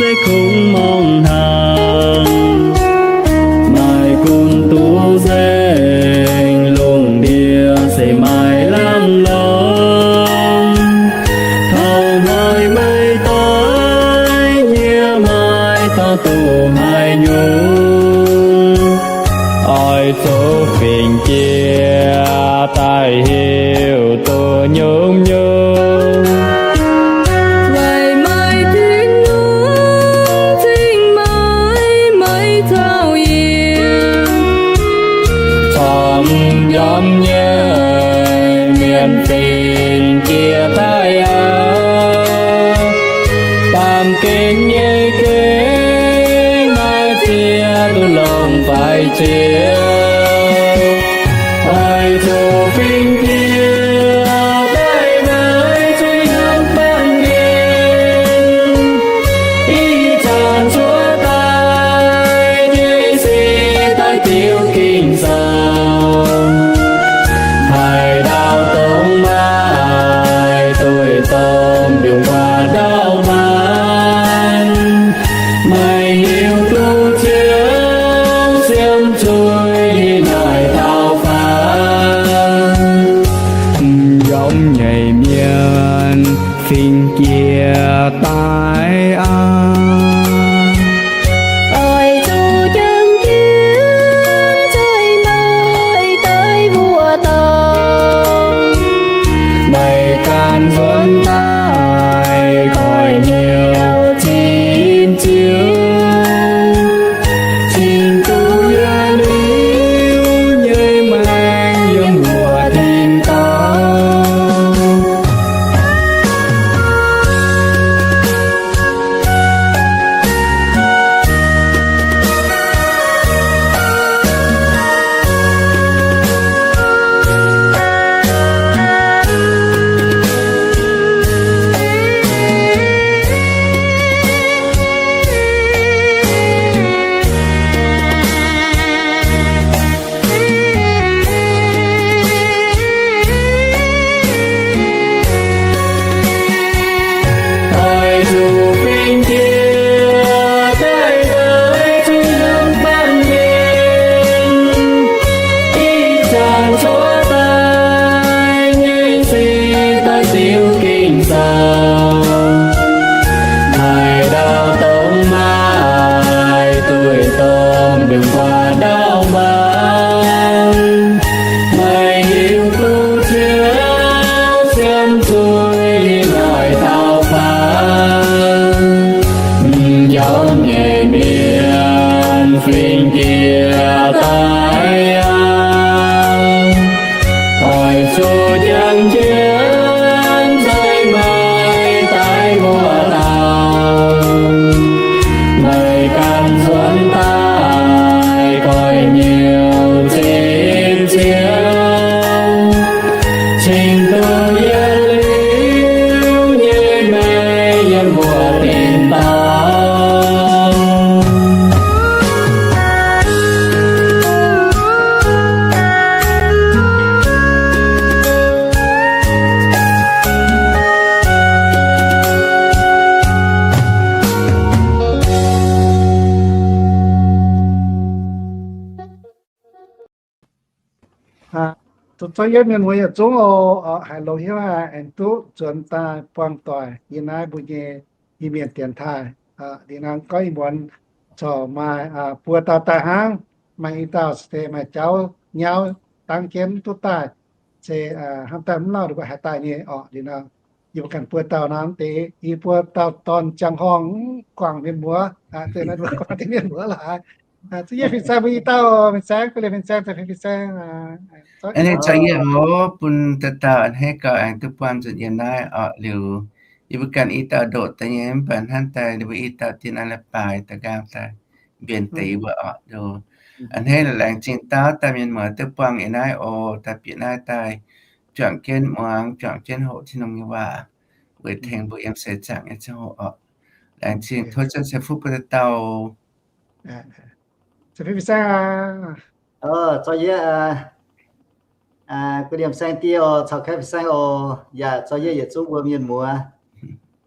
se kungx mongh hnaangx, maaih gunv duqv nzengc, lungh ndiev se maaih lamh lorngx. Taux hnoi meih doix nyie, maaih dorh duqv haaix nyungc, oix zuqc fingx jiex daaih heuc duqv nyungc-nyungc. Weic maaih Tin-Hungh cingx maaih meih caux yie, corc m'njormh nyei mienh fingx jiex daaih aqv. Baamh gen nyei gengh maaih ziex duqv longc faix ziux, oix zuqc fingx jiex daaih naaiv zuiz hnamv baamh gen. Ih zanc cuotv daaih nyei sic daaih diuv Ging-Sou, haaix dauh dongh maaih duih domh mbiungc guaax ndau-mbaanh, meih hiuv duqv Ziouv siemv zuiz yiem naaic taux faanv. M'njormh nyei mienh fingx jiex daaih aqv. Oix zuqc jangx jienv nzengc maaih daaih mbuox dauh, meih ganh nzuonx daaih koiv-hnyouv zipv Ziouv, cingx duqv yietc liuz nyei maengc yiem mbuo tin-dorngh. Oix zuqc fingx jiex daaih naaiv zuiz hnamv baamh gen. Ih zanc cuotv daaih nyei sic daaih diuv Ging-Sou, haaix dauh dongh maaih duih domh mbiungc guaax ndau-mbaanh, meih hiuv duqv Ziouv siemv zuiz yiem naaic taux faanv. M'njormh nyei mienh fingx jiex daaih aqv. Oix zuqc jangx jienv nzengc maaih daaih mbuox dauh, meih ganh nzuonx daaih koiv-hnyouv zipv Ziouv, cingx duqv yietc liuz nyei maengc yiem mbuo tin-dorngh. Zuqc zorqv yietv mienh muoz yietc zungv oc, haiz longx hnyouv haic aengx duqv nzuonx daaih buangh doic yiem naaiv mbuo nyei Iu-Mienh dienx taaih. Liuz nor gorngv ih muonz corc maaih buo dauh daaih hnangv, maaih i dauh se maaih jauv nyauv dangv jienv duqv daaih, se hnamv daaih mv lauh ninh mbuo haaix daaih nyei orqc. Liuz nor yie mbuo ganh buo dauh nor mv deix, yie buo dauh dorn jangx horngh mv guangc mienh muoz, naaiv mbuo guangc deix mienh muoz laaix. Zuqc yie fin-saeng mbuo i dauh, fin-saeng, guv liemh fin-saeng, fin-saeng. A'hneiv caux yie oc, bun dauh dauh a'hneiv gauh aengx duqv buangh nzunc yiem naaiv orqc. Liuz yie mbuo ganh i dauh ndoqc daaih nyei, mv baac hnamv daaih ninh mbuo i dauh dienh naaiv la'baaix daaih nqaang daaih mbienx deix yie mbuo orqc. Liuz a'hneiv laengz zingh dauh dauh mienh muoz duqv buangh yiem naaiv oc, daaih bieqc naaiv daaih juangc jienv muangx, juangc jienv hoqc Tin-Hungh nyei waac weic tengx mbuo yiem seix zaangc nyei ziangh hoc orqc. Laengz zingh tov Ziouv ceix fuqv bun dauh dauh. Zorqv yie, guv liemh saeng die oc, caux kaeqv fin-saeng oc, yaac zorqv yie yietc zungv mbuo mienh muoz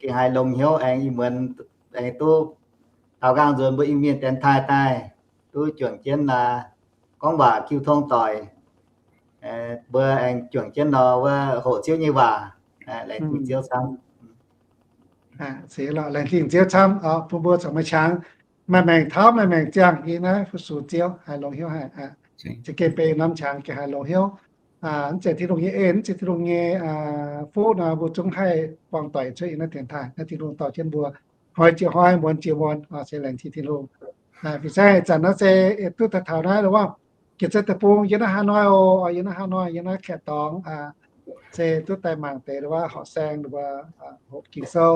gengh haiz longx hnyouv aengx ih muonz aengx duqv taux nqaang nzuonx mbuo Iu-Mienh dienx taaih daaih, duqv juangc jienv gorngv waac jiu tong doic, mbuo aengx juangc jienv nor wuov hoqc Ziouv nyei waac. Laengz zingh Ziouv camv. Laengz zingh Ziouv camv bun mbuo corc maaih qangx, maaih maengc tauv, maaih maengc ziangh yiem naaiv fu-sux Ziouv, haih longx hnyouv haic. Za'gengh benx norm qangx gengh haih longx hnyouv. Mv zeiz Tin-Hungh nyei en, mv zeiz Tin-Hungh nyei fuqv nor, mbuo zungv haih buangh doic cuotv yiem naaiv dienx taaih. Naaiv Tin-Hungh dorh jienv mbuo, hnoi jiex hnoi, muonz jiex muonz, se laengz zingh Tin-Hungh. Fin-saeng ih zanc naaiv se duqv daaih taux naaiv wuov, Giex Zei deic-bung yiem naaiv Hà Nội oc, yiem naaiv Hà Nội, yiem naaiv Kaeqv dorngx, se duqv daaih mangc deix wuov horqc saeng, wuov hoqc Ging-Sou.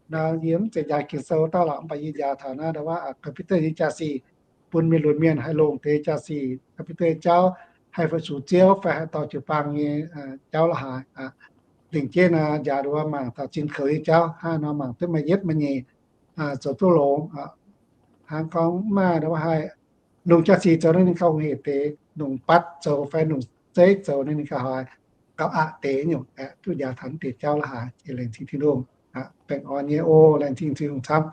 Nor yie mv zeiz njaaux Ging-Sou dauh lorqc, mv baac yie njaaux taux naaiv wuov computer nyei jaa-sic, bun mienh lunx mienh haih longc deix jaa-sic, computer nyei jauv, haih fu-sux Ziouv fai haih dorh jiu-baang nyei jauv la'haaix. Lingc jeiv nor njaaux wuov mangc taux zinh koux nyei jauv, hnangv nor mangc duqv maaih yietv maaih nyeic, zoux duqv longx. Hnangv gorngv mv maaih wuov haih longc jaa-sic zoux naaiv ninh gauh hungh hec deix, longc batv zoux fai longc zeiv zoux naaiv ninh gauh haiz gauh aqc deix nyungc. Duqv njaaux taux naaiv deix jauv la'haaix, laengz zingh Tin-Hungh. Baengh orn nyei oc, laengz zingh Tin-Hungh camv.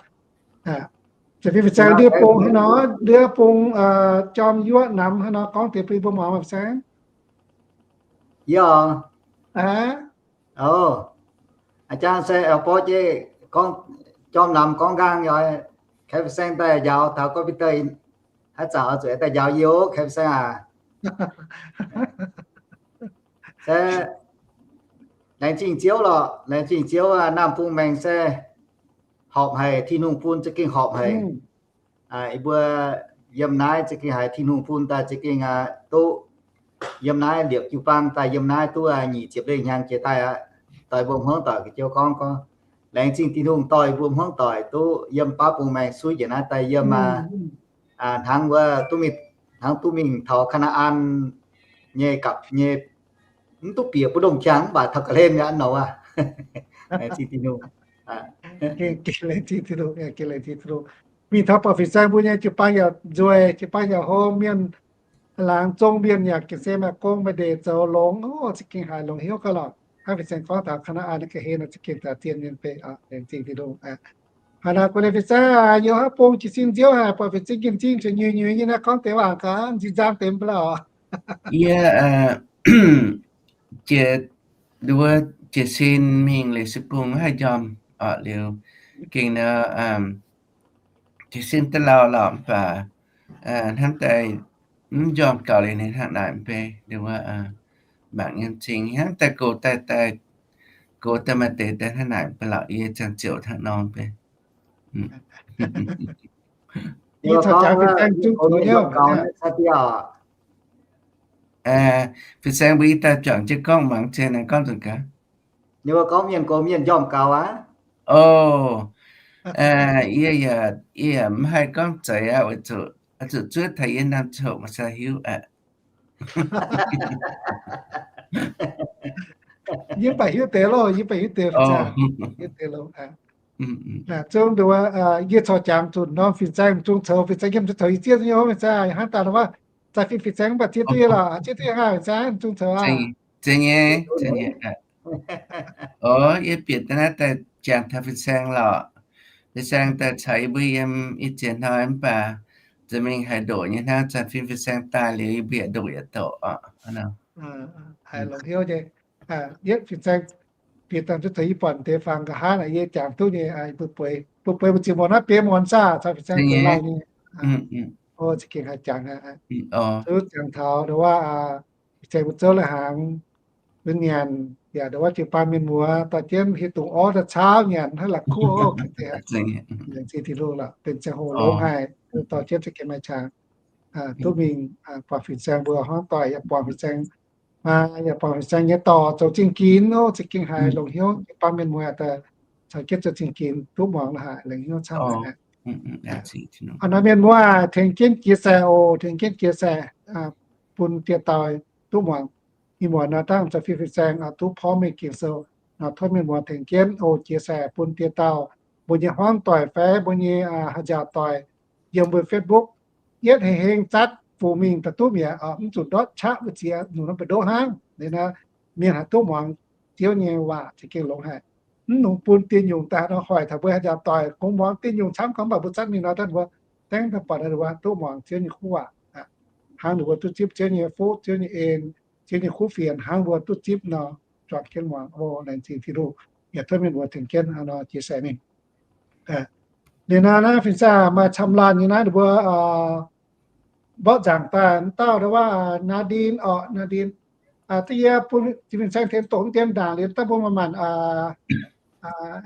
Fin-saeng ndie bung hnangv nor, ndie bung jorm yuoqv namx hnangv nor gorngv deix bun mbuo muangx fin-saeng. Yie, aa, jang se aengx borqv jeiv gorngv jorm namx gorngv nqaang yaac, kaeqv fin-saeng daaih njaaux taux gorngv bieqc daaih, haaix zanc oix zuqc daaih njaaux yie oc, kaeqv fin-saeng aac. Se laengz zingh Ziouv lorqc, laengz zingh Ziouv, naamh bung maengx se horpc haic, Tin-Hungh bun za'gengh horpc haic. Yie mbuo yiem naaiv za'gengh haiz Tin-Hungh bun daaih za'gengh duqv yiem naaiv liepc jiu-baang daaih, yiem naaiv duqv nyic ziepc lengh hnyangx jiex daaih aqv. Doix mbuo hmuangv doic ga'joux gorngv, gorngv laengz zingh Tin-Hungh dorh yie mbuo hmuangv doic duqv yiem baav bung maengx suiv njiec naaiv daaih yiem hnangv wuov duqv mingh, hnangv duqv mingh taux Kaa^naa^an nyei gapv nyei, mv duqv bieqc mbu'ndongx qangx mv baac taux ga'hlen mi'aqv nor aqv. Laengz zingh Tin-Hungh. Mingh taux buatc fin-saeng mbuo nyei jiu-baang yaac nzueic, jiu-baang yaac hlo, mienh laangz zong mienh yaac gengh se maaih gong maaih ndeic zoux longx, za'gengh haiz longx hnyouv gauh lorqc. Hnangv fin-saeng gorngv taux Kaa^naa^an ga'hlen nor za'gengh daaih zien mienh beic, laengz zingh Tin-Hungh. Hnangv naaiv gu'nyuoz fin-saeng yiem haaix bung jiez sin nziouv haic, buatc fin-saeng nqemh m'zing zuqc nyuiz nyuiz nyei naaiv gorngv deix waac gaax, m'zing nzang deix mv baac lorqc. Yie jiex, wuov jiez sin mingh liuz se bung maiv haih njormh oc. Liuz gengh nor jiez sin daaih lauh lorqc mv baac hnamv daaih mv njormh gauh liuz ninh hnangv naaic mv bei, liuz wuov mangc nyei m'zing hnamv daaih gox daaih, daaih gox daaih maaih deix daaih hnangv naaic mv baac lorqc, yie ziangh ziouc hnangv nor mv bei. Yie caux jangx fin-saeng zungv zoux hnyouv. Fin-saeng mbuo i dauh juangc jienv gorngv mangc zien naaic gorngv nzunc gaax. Ninh mbuo gorngv mienh gox mienh njormh gaux aqv. O, yie yaac, yie yaac mv haih gorngv zeiz aqv, weic zuqc, zuqc zuov taux yie naamh ziouc maaih sai hiuv aqv. Yie mv baac hiuv deix loh, yie mv baac hiuv deix, hiuv deix loh. Zungv nduov, yie corc jangx zuqc norm fin-saeng zungv coux, fin-saeng yiem coux yie zieqv nyei hov, fin-saeng hnangv daaih wuov, zaaih fih fin-saeng mv baac zieqv duqv yie lorqc, zieqv duqv yie hnangv, fin-saeng zungv coux aqv. Zieqv nyei, zieqv nyei. O, yie bieqc daaih naaiv daaih jangx taux fin-saeng lorqc. Fin-saeng daaih caux yie mbuo yiem ih ziex hnoi mv baac za'gengh mingh haaix ndoqc nyei hnangv, zanc fin fin-saeng daaih liuz yie mbuo yietc ndoqc yietc doqc oc. Haiz longx hnyouv nyei. Yietv fin-saeng bieqc daaih duqv taux yie buatc deix fangx nqa'haav naaic yie jangx duqv nyei, bun bueix, bun bueix mbu'ziex muonz naaiv biei muonz saah caux fin-saeng gueix lauh nyei. O, za'gengh haih jangx aqv. Duqv jangx taux ndongc wuov, fin-saeng mbuo zouv lai-hnaangx, mbuo nyanc yaac ndongc wuov jiu-baang mienh muoz dorh jienv hieh dungz orv daaih caauv nyanc hnangv la'kuqv oc. Laengz zingh Tin-Hungh lorqc, benx ziangh hoc longx haic, dorh jienv za'gengh maaih qangx duqv mingh buatc fin-saeng mbuo hnangv doic, yaac buangh fin-saeng, yaac buangh fin-saeng nyei dorc zoux zingh ginx oc. Za'gengh haiz longx hnyouv, jiu-baang mienh muoz daaih caux jienv zoux zingh ginx duqv muangx la'haic, longx hnyouv camv haic. Aa, naaiv mienh muoz tengx jienv chia sẻ oc, tengx jienv chia sẻ bun dieh dauh duqv muangx. Ih muonz nor dangh zoux fin fin-saeng duqv porv mengh Ging-Sou nor, tov mienh muoz tengx jienv oc, chia sẻ bun dieh dauh mbuo nyei hmuangv doic fai mbuo nyei haaix nziaauc doic yiem mbuo Facebook, yietv heng heng zatv fungx mingh daaih duqv mi'aqv, mv zuqc ndortv qaqv wuov ziex nyungc nor mbu'ndoqv hnangv. Liuz nor, mienh haih duqv muangx Ziouv nyei waac za'gengh longx haic. mv nungx bun dieh nyungc daaih nor hoic taux mbuo haaix njaaux doic gong muangx dieh nyungc camv gorngv, mv baac mbuo zatv mingh nor daaih mbuo dengv daaih buatc ninh mbuo duqv muangx Ziouv nyei kuv waac, hnangv ninh mbuo duqv zipv Ziouv nyei fuqv, Ziouv nyei en, Ziouv nyei kuv fienx hnangv mbuo duqv zipv nor, juangc jienv muangx. O, laengz zingh Tin-Hungh, yaac tov mienh muoz tengx jienv nor jiex sai mingh. Liuz nor naaiv fin-saeng maaih camv laanh nyei naaiv ninh mbuo mborqv nzaangc daaih dauh ndau wuov Naa Ndin orqc, Naa Ndin. Da'yie bun fin-saeng tengx doqc mv dien ndaangc liuz daaih mbuo manc-manc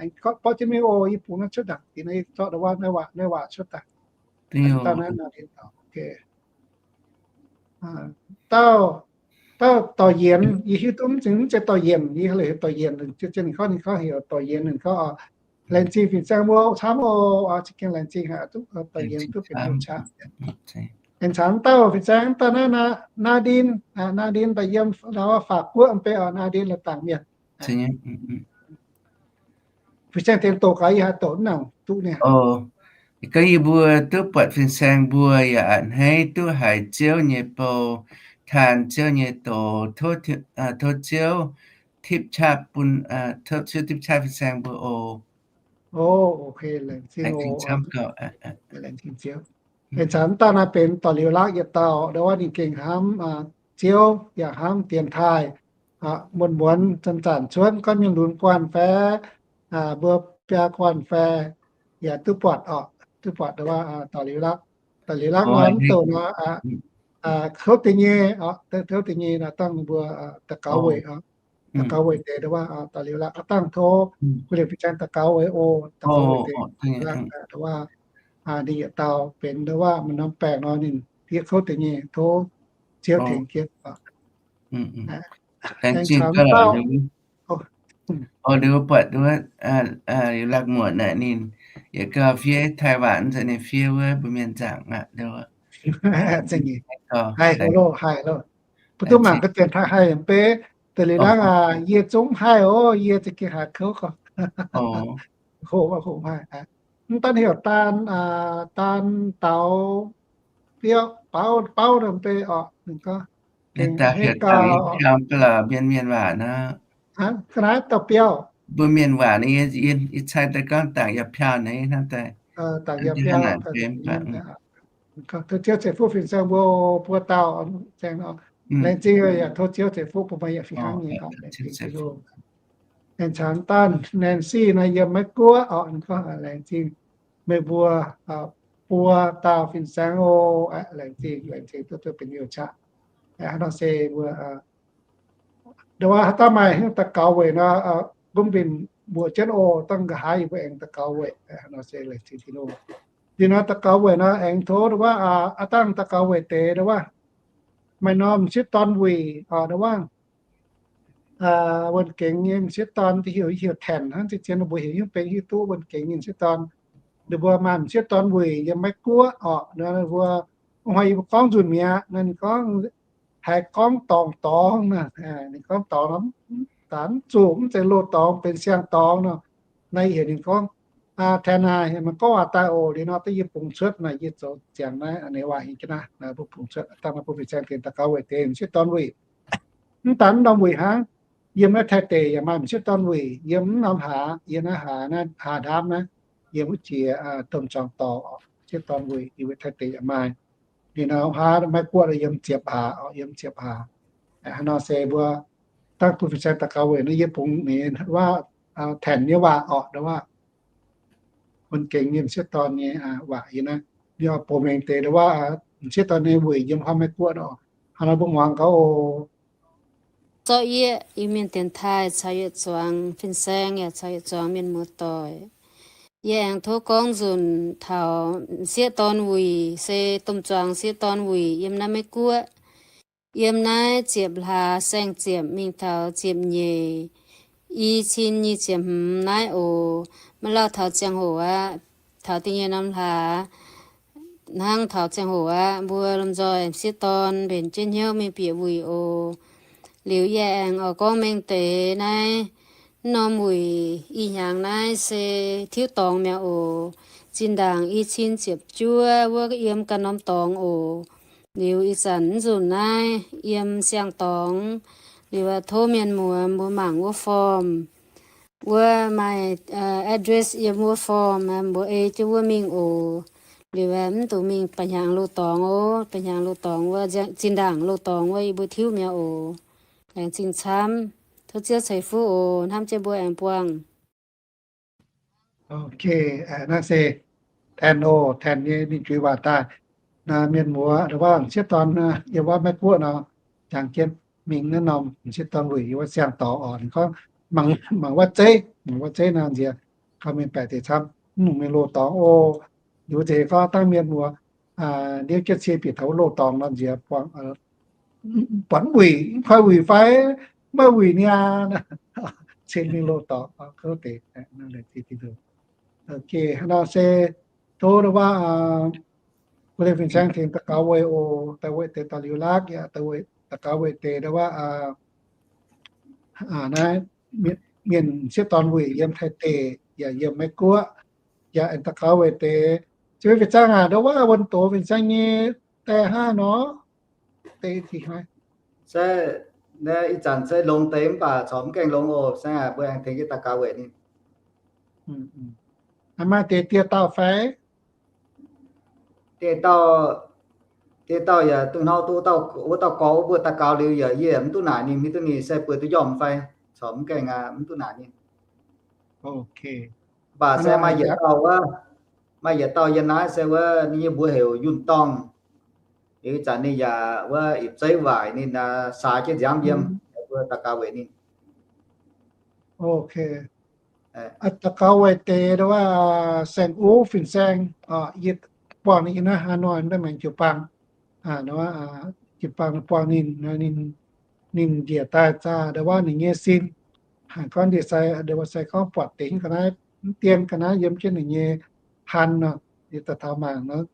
aengx mborqv jienv mingh oc. Yie bungx naaiv cuotv ndaangc, dingc naaiv yie zorqv ndau wuov naaiv waac, naaiv waac cuotv daaih. Dauh naaiv Naa Ndin, dauh, dauh Dorh Yienx, yie hiuv duqv mv zeiz, mv zeiz Dorh Yienx, yie heuc Dorh Yienx, ninh gorngv, ninh gorngv heuc Dorh Yienx, ninh gorngv, laengz zingh fin-saeng mbuo camv oc, za'gengh laengz zingh haic, Dorh Yienx duqv benx hnyouv qaqv. Aengx caux dauh fin-saeng dauh naaiv Naa Ndin, Naa Ndin daaih yiem faaux guoqv mv bei oc, Naa Ndin la'dangc mienh. Fin-saeng tengx doqc gaax, yie haih doqc mv nangc duqv niaa. Gorngv yie mbuo duqv buatc fin-saeng mbuo yaac a'hneiv duqv haiz Ziouv nyei bou, taan Ziouv nyei doz, tov Ziouv tipv qaqv bun, tov Ziouv tipv qaqv fin-saeng mbuo oc. Aengx caux mv dauh naaiv benx dorh liuz lakv yietc dauh, ndau wuov ninh gengh hnamv Ziouv yaac hnamv dienx taaih, muonz-muonz zanc-zanc cuotv gorngv mienh lunx guanh fai mbuo biaa guanh fai yaac duqv buatc oc, duqv buatc ndau wuov dorh liuz lakv. Dorh liuz lakv nor mv douc nor kouv deix nyei, kouv deix nyei nor dangh ninh mbuo daux gaux weic, daux gaux weic deix ndau wuov dorh liuz lakv, dangh tov kuv liemh fin-saeng daux gaux weic oc, daux gaux weic deix ndau wuov ninh yietc dauh benx ndau wuov maaih norm baengc nor ninh fiev kouv deix nyei, tov Ziouv tengx jienv. Liuz buatc wuov liuz lakv muoc naaic ninh yietc gauh fiev Taiv waac, mv zeiz ninh fiev wuov mbuo mienh nzaangc aqv. Haih loh, haih loh. Mbuo duqv mangc gaax dienx taaih haih mv bei. Deix liuz nangv yie zungv haih oc, yie za'gengh haiz kouv gorngv. Hoqc, hoqc haih. Mv daan heuc daan, daan daux biauv, bauv, bauv mv bei orqc, ninh gorngv. Hnangv ga'naaiv dauh biauv. Mbuo mienh waac, yie cai daaih gorngv dangc yaac piauh naaiv hnangv daaih. Dangc yaac piauh. Tov Ziouv ceix fuqv fin-saeng mbuo buo dauh. Laengz zingh yaac tov Ziouv ceix fuqv bun meih yaac fih hnangv nyei. Aengx caux daan Nancy nor yiem Meiv Guoqv orqc, ninh gorngv laengz zingh meih mbuo buo dauh fin-saeng oc. Laengz zingh, laengz zingh duqv duqv benx hnyouv qaqv. Hnangv nor se mbuo ndau wuov haaix dauh maaih hnyouv daux gaux weic nor, gunv mbenc mbuoqc jienv oc, dangh nqa'haav yie mbuo aengx daux gaux weic. Hnangv nor se laengz zingh Tin-Hungh. Liuz nor daux gaux weic nor aengx tov ndau wuov aav dangh daux gaux weic deix ndau wuov maaih norm m'sieqv dorn wuic orqc, ndau wuov wuonh gengx nyei m'sieqv dorn, heuc, heuc Tanc hnangv, zien-zien mbuo heuc hnyouv benx hiuv duqv wuonh gengx nyei m'sieqv dorn. Ninh mbuo maaih m'sieqv dorn wuic yiem Meiv Guoqv orqc. Ninh mbuo, hnoi yie mbuo gorngv nzunc mi'aqv nor, ninh gorngv haiz gorngv dorngx dorngx nor, ninh gorngv dorngx nor, daaih mv zuqc, mv zeiz loz-dorngx, benx siang-dorngx nor. Naaiv heuc ninh gorngv, Tanc aac, maiv gorngv waac daaih oc. Liuz nor da'yie bungx cuotv naaic, yie zoux ziangx naaiv a'hneiv waac hingh jienv naaiv, mbuo bungx cuotv dangh nor bun fin-saeng tengx daux gaux weic deix m'sieqv dorn wuic. Mv daan mv norm wuic hnangv, yiem naaiv Taiv deic yaac maaih m'sieqv dorn wuic, yiem mv norm hlaax, yiem naaiv hlaax, naaiv hlaax ndaamv naaiv, yiem wuov jiex domh zuangx dorngx, m'sieqv dorn wuic yiem Taiv deic yaac maaih. Ninh nor hlaax Meiv Guoqv yiem ziepc hlaax, yiem ziepc hlaax. Hnangv nor se mbuo dangh bun fin-saeng daux gaux weic naaiv, yie bungx ninh waac, Tanc nyei waac orqc, ndau wuov wuonh gengx nyei m'sieqv dorn nyei waac yiem naaiv. Ninh oix bouc mengh deix ndau wuov m'sieqv dorn nyei wuic yiem huaang Meiv Guoqv orqc. Hnangv nor mbuo muangx gaax oc. Zorqv yie, Iu-Mienh dienx taaih caux yietc zuangx fin-saeng yaac caux yietc zuangx mienh muoz-doic. Yie aengx tov gorngv nzunc taux m'sieqv dorn wuic, se domh zuangx m'sieqv dorn wuic yiem naaiv Meiv Guoqv. Yiem naaiv ziepc hlaax saeng-ziepc mingh taux ziepc nyeic, i cin nyic ziepc hmz naaiv oc. Maiv lauh taux ziangh hoc aqv, taux da'nyeic norm hlaax hnangv taux ziangh hoc aqv, mbuo lomh nzoih m'sieqv dorn mbenc jienv hnyouv mingh bieqc wuic oc. Liuz yie aengx oix gorngv mengh deix naaiv norm wuic, ih hnyangx naaiv se tiuv dorngx mi'aqv oc. Zinh ndaangc i cin ziepc juov wuov yiem ganh norm dorngx oc. Liuz ih zanc mv nzunc naaiv yiem siang-dorngx. Liuz tov mienh muoz mbuo mangc wuov form. wuov maaih address yiem wuov form, mbuo ei jienv wuov mingh oc. Liuz mv dungx mingh ba'hnyangx loz-dorngx oc. Ba'hnyangx loz-dorngx wuov, zinh ndaangc loz-dorngx wuov yie mbuo tiuv mi'aqv oc. Laengz zingh camv. Tov Ziouv ceix fuqv oc. Hnamv jienv mbuo aengx buangh. Ok, naaiv se Tanh oc, Tanh nyei ninh juix waac daaih. Mienh muoz wuov m'sieqv dorn yiem wuov Meiv Guoqv nor, jangx jienv mingh naaiv norm m'sieqv dorn wuic yiem wuov siang-dorngx oc. Ninh gorngv mangc wuov zeiv, mangc wuov zeiv nor nziex, gorngv mienh baeqc deix camv, mv nyungc mingh loz-dorngx oc. Liuz nziex gorngv dangh mienh muoz ndiev jienv cie bieqc taux wuov loz-dorngx nor nziex buangh buatc wuic, mv koi wuic fai, maiv wuic niaa. Cien mingh loz-dorngx, kouv deix. Ok, hnangv nor se tov ndau wuov, guv leiz fin-saeng tengx daux gaux weic oc, daaih weic deix daaih liuz lakv yaac daux gaux weic deix ndau wuov, naaiv mienh m'sieqv dorn wuic yiem Taiv deic yaac yiem Meiv Guoqv, yaac aengx daux gaux weic deix. Ziouc fin-saeng aac, ndau wuov wuonh doz fin-saeng nyei daaih hnangv nor, deix se ih zanc se longx deix mv baac corc mv gaengh longx oc. Saeng aac, mbuo aengx tengx jienv daux gaux weic ninh. Maaih deix dieh dauh fai? Dieh dauh, dieh dauh yaac dongh hnoi wuov dauh gorx wuov mbuo daux gaux liuz yaac yie mv duqv naaic ninh, mv duqv ninh se bueix duqv njormh fai, corc mv gaengh mv duqv naaic ninh. Mv baac se maaih yietc dauh wuov, maaih yietc dauh yiem naaiv se wuov ninh nyei mbuox heuc Yunh Dorngh. Liuz ih zanc ninh yaac wuov ipv zeiv waaic, ninh saax jienv nziaamv yiem, mbuo daux gaux weic ninh. Ok, daux gaux weic deix ndau wuov Saeng Uv fin-saeng, yie buangh ninh yiem naaiv Hà Nội ndau maengx jiu-baang, jiu-baang buangh ninh, ninh njiec daaih zaah ndau wuov ninh nyei sin, haih gorngv ndie-sai, ndie-sai gorngv buatc deix ga'naaiv, mv dien ga'naaiv yiem jienv ninh nyei han nor, yie daaih taux mangc nor,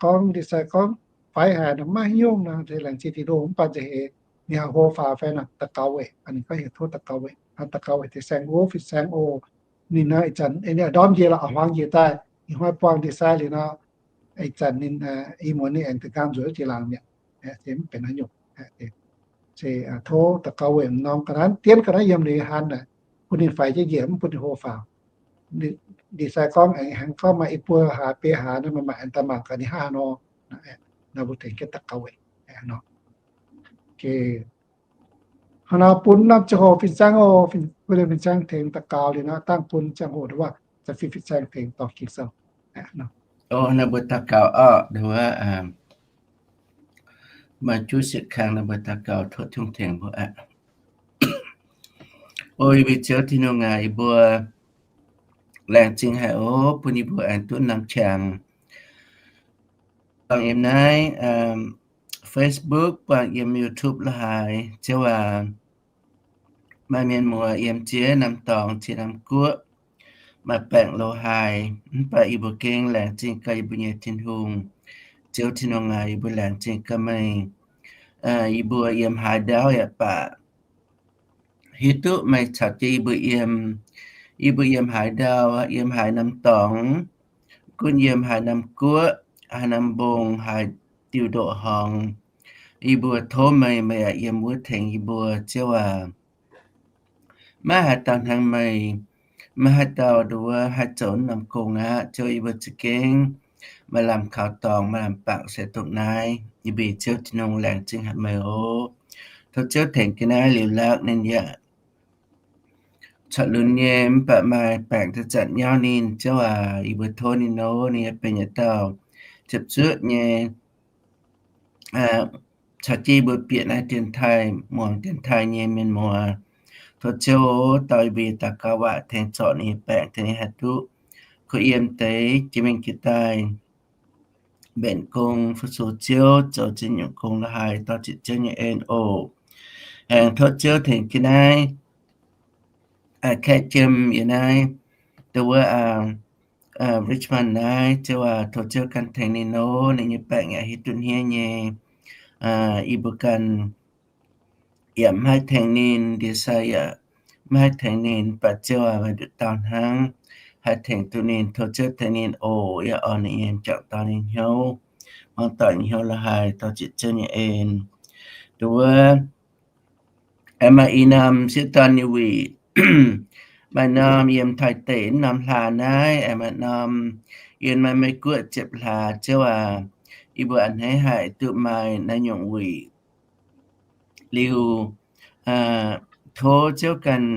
gorngv ndie-sai gorngv faix haic nor maiv nyungc nor, laengz zingh Tin-Hungh. Mv baac nza'heix ninh haih hlo faaux fai nor, daux gaux weic, ninh gorngv heuc tov daux gaux weic, daux gaux weic deix Saeng Uv fin-saeng oc. Ninh nor ih zanc ndorm njiec lorqc, hmuangx njiec daaih, ih hnoi buangh ndie-sai liuz nor, ih zanc ninh, ih muonz ninh aengx da'nqaang nzueic jiex laangz mi'aqv, se mv benx haaix nyungc. Se tov daux gaux weic m'normh ga'naaiv, dien ga'naaiv yiem ninh nyei han naaic, bun ninh faix jienv njiec, mv bun ninh hlo faaux. Ndie-sai gorngv aengx gorngv maaih i buo hlaax biei hlaax nor, maaih maaih aengx daaih mangc gaax ninh hnangv haaix nor. Nor mbuo tengx jienv daux gaux weic nor. Hnangv nor bun norm ziangh hoc fin-saeng oc, bun fin-saeng tengx daux gaux liuz nor, dangh bun ziangh hoc ndau wuov, za'fih fin-saeng tengx dorh Ging-Sou. O, naaiv mbuo daux gaux oc, ndau wuov, maaih juv sietv kang, naaiv mbuo daux gaux tov Tin-Hungh tengx mbuo aqv. O yie mbuo Ziouv Tin-Hungh aac, yie mbuo laengz zingh haic oc, bun yie mbuo aengx duqv norm qangx buangh yiem naaiv Facebook, buangh yiem YouTube la'haaix, Ziouv aac. Maaih mienh muoz yiem ziex norm dorngx, ziex norm guoqv, maaih baengc lo haaix, mv baac yie mbuo gengh laengz zingh gaax yie mbuo nyei Tin-Hungh. Ziouv Tin-Hungh aac, yie mbuo laengz zingh gaax meih. Yie mbuo yiem haaix ndau yaac baac, hiuv duqv meih caux jienv yie mbuo yiem. Yie mbuo yiem haaix ndau, yiem haaix norm dorngx, gunv yiem haaix norm guoqv, haaix norm mbong, haaix diuh ndoqv horngz, yie mbuo tov meih, meih yaac yiem wuov tengx yie mbuo, Ziouv aac. Maiv haaix dauh hnangv meih, maiv haaix dauh nduov haih zoux norm gong aqv. Ziouv, yie mbuo za'gengh maaih lamh kaux dorngx, maaih lamh bangc se dongh naaiv. Yie mbuo Ziouv Tin-Hungh laengz zingh haic meih oc. Tov Ziouv tengx ga'naaiv liuz lakv ninh yaac corc lunx nyei, mv baac maaih baengc daaih zanc nyauv ninh. Ziouv aac, yie mbuo tov ninh nor, ninh yaac benx yietc dauh ziepc zuoqv nyei caux jienv yie mbuo bieqc naaiv dienx taaih, muangx dienx taaih nyei mienh muoz. Tov Ziouv dorh yie mbuo nyei daux gaux waac tengx zorc ninh nyei baengc, tengx ninh haih duqv kuh yiem deix jiex mingh jiex daaih, mbenc gong fu-sux Ziouv, zoux ziex nyungc gong la'haaix dorh ziepc Ziouv nyei en oc. Aengx tov Ziouv tengx jienv naaiv Kaeqv Jiem yiem naaiv, nduov wuov Richmond naaiv, Ziouv aac, tov Ziouv ganh tengx ninh nor, ninh nyei baengc yaac hiuv duqv hniev nyei. Yie mbuo ganh yaac maiv haih tengx ninh, ndie-sai yaac maiv haih tengx ninh, mv baac Ziouv aac, meih nduqc dauh hnangv haih tengx duqv ninh. Tov Ziouv tengx ninh oc. Yaac orn ninh nyei m'jangc dorn nyei hnyouv, hmuangx doic nyei hnyouv la'haaix dorh ziepc Ziouv nyei en. Nduov wuov aengx maaih i norm sieqv dorn nyei wuic, Maaih norm yiem Taiv deic norm hlaax naaiv, aengx maaih norm yiem maaih Meiv Guoqv ziepc hlaax. Ziouv aac, yie mbuo a'hneiv haic duqv maaih naaiv nyungc wuic. Liuz, tov Ziouv ganh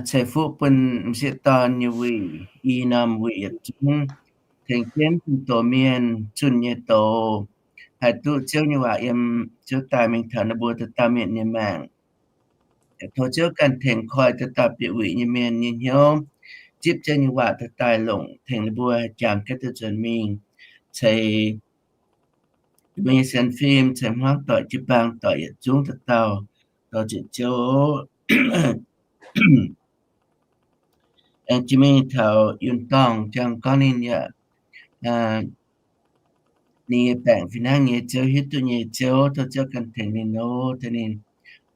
ceix fuqv bun m'sieqv dorn nyei wuic, i norm wuic yietc zungv, tengx jienv zunh doz mienh zunh nyei doz, haih duqv Ziouv nyei waac yiem Ziouv daaih mingh taux ninh mbuo dauh dauh mienh nyei maengc. Tov Ziouv ganh tengx koi dauh dauh bieqc wuic nyei mienh nyei hnyouv, zipv Ziouv nyei waac daaih daaih longc tengx ninh mbuo haih jangx gaax duqv nzuonx mingh, ceix mbuo nyei sienx fim, ceix hmuangv doic jiu-baang doic yietc zungv dauh dauh, dorh ziepc Ziouv. Aengx jiex mingh taux Yunh Dorngh, jangx gorngv ninh yaac, ninh nyei baengc fih hnangv nyei Ziouv hiuv duqv nyei Ziouv, tov Ziouv ganh tengx ninh nor, tengx ninh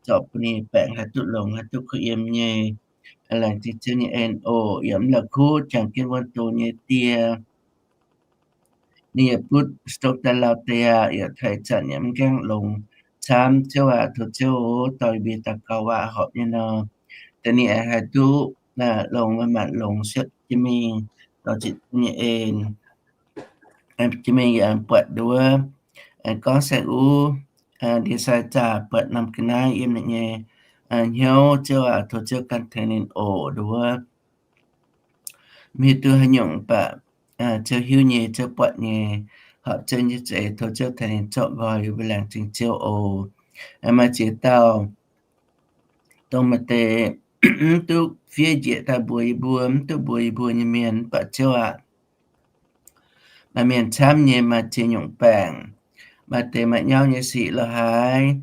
zorc bun ninh nyei baengc haih duqv longx, haih duqv kuh yiem nyei. Laengz zingh Ziouv nyei en oc. Yaac mv la'kuqv jangx jienv wuonh doz nyei die, ninh yaac butv stroke daaih lauh deix aqv, yaac taux ih zanc yaac mv gaengh longx camv. Ziouv aac, tov Ziouv oc, dorh yie mbuo daux gaux waac horpc nyei nor, deix ninh aengx haih duqv longx, maaih maanc longx siepv jienv mingh, dorh ziepc Ziouv nyei en. Jienv mingh yaac buatc nduov, aengx gorngv saeng-uv ndie sai zaah buatc norm ga'naaiv yiem ninh nyei hnyouv. Ziouv aac, tov Ziouv ganh tengx ninh oc nduov. Mv hiuv duqv haaix nyungc mv baac Ziouv hiuv nyei, Ziouv buatc nyei. Horpc Ziouv nyei za'eix, tov Ziouv tengx ninh zorqv nqoi. Yie mbuo laengz zingh Ziouv oc. Maaih ziex dauh dongh maaih deix mv duqv fiev njiec daaih mbuox yie mbuo, mv duqv mbuox yie mbuo nyei mienh, mv baac Ziouv aac, maaih mienh camv nyei maaih ziex nyungc baengc. Maaih deix maaih nyauv nyei sic lorh haaix,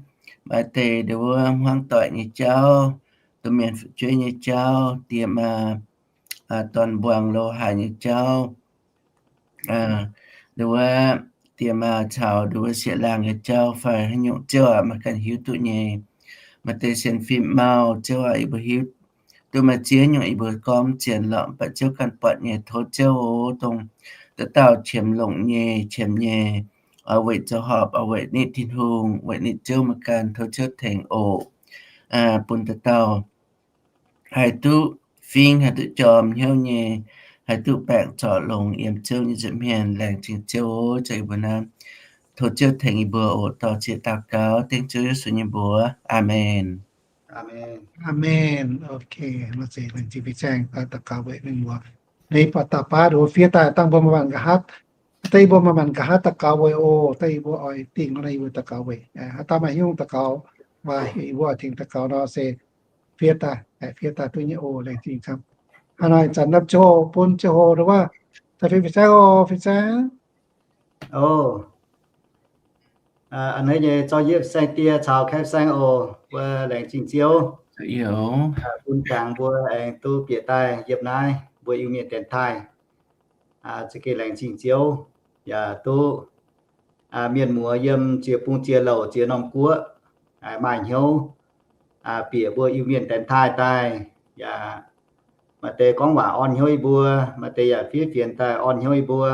maaih deix nduov hmuangv doic nyei jauv, domh mienh fu'jueiv nyei jauv, diex maa dorn mbuangz lorh haaix nyei jauv, nduov diex maa caux nduov sieqv-laangh nyei jauv fai haaix nyungc, Ziouv aac, meih ganh hiuv duqv nyei. Maaih deix sienx fim mau, Ziouv aac, yie mbuo hiuv duqv maaih ziex nyungc yie mbuo gorngv mv zien lorqc, mv baac Ziouv ganh buatc nyei. Tov Ziouv oc, dongh dauh dauh qiemx longc nyei, qiemx nyei, oix weic zoux horpc, oix weic nitv Tin-Hungh, weic nitv Ziouv meih ganh, tov Ziouv tengx oc. Bun dauh dauh haih duqv fingx, haih duqv jorm hnyouv nyei, haih duqv baengc zorc longx yiem Ziouv nyei nza'hmien. Laengz zingh Ziouv oc, za'gengh mbuo naaiv tov Ziouv tengx yie mbuo oc. Dorh ziex daux gaux dengv Ziouv Yesu nyei mbuox. Aamen. Aamen. Ok, laengz zingh fin-saeng daux gaux weic mienh muoz. Naaiv baac daux baav nduov fiev daaih dangh mbuo maaih maanc nqa'haav, daaih yie mbuo maaih maanc nqa'haav daux gaux weic oc. Daaih yie mbuo oix dingh nor, yie mbuo daux gaux weic. Haaix dauh maaih hnyouv daux gaux, waac yie mbuo oix tengx daux gaux nor se fiev daaih, fiev daaih duqv nyei oc. Laengz zingh camv. Hnangv naaic zanc naaiv ziouc bun ziouc hoc nduov, daaih fin-saeng oc, fin-saeng. A'hneiv nyei zorqv yie fin-saeng die caux kaeqv fin-saeng oc. Mbuo laengz zingh Ziouv bun dangx mbuo aengx duqv bieqc daaih yiem naaiv mbuo Iu-Mienh dienx taaih. Za'gengh laengz zingh Ziouv yaac duqv mienh muoz yiem ziex bung ziex louc ziex norm guoqv maaih hnyouv bieqc mbuo Iu-Mienh dienx taaih daaih, yaac maaih deix gorngv waac orn hnyouv yie mbuo, maaih deix yaac fiev fienx daaih orn hnyouv yie mbuo,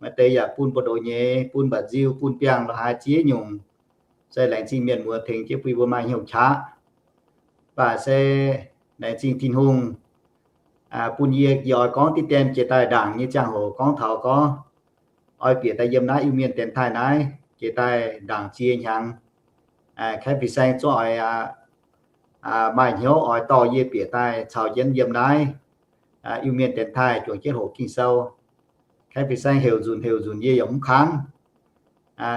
maaih deix yaac bun buoz-ndoqv nyeiz, bun mba'nziu, bun biangh lorh haaix ziex nyungc, se laengz zingh mienh muoz tengx jienv bun yie mbuo maaih hnyouv qaqv. Mv baac se laengz zingh Tin-Hungh bun yie, yie oix gorngv diqv dien jiex daaih ndaangc nyei ziangh hoc gorngv taux gorngv oix bieqc daaih yiem naaiv Iu-Mienh dienx taaih naaiv jiex daaih ndaangc ziex hnyangx. Kaeqv fin-saeng zungv oix maaih hnyouv oix dorh yie bieqc daaih caux jienv yiem naaiv Iu-Mienh dienx taaih juangc jienv hoqc Ging-Sou. Kaeqv fin-saeng heuc nzunc heuc nzunc yie yaac mv kangv,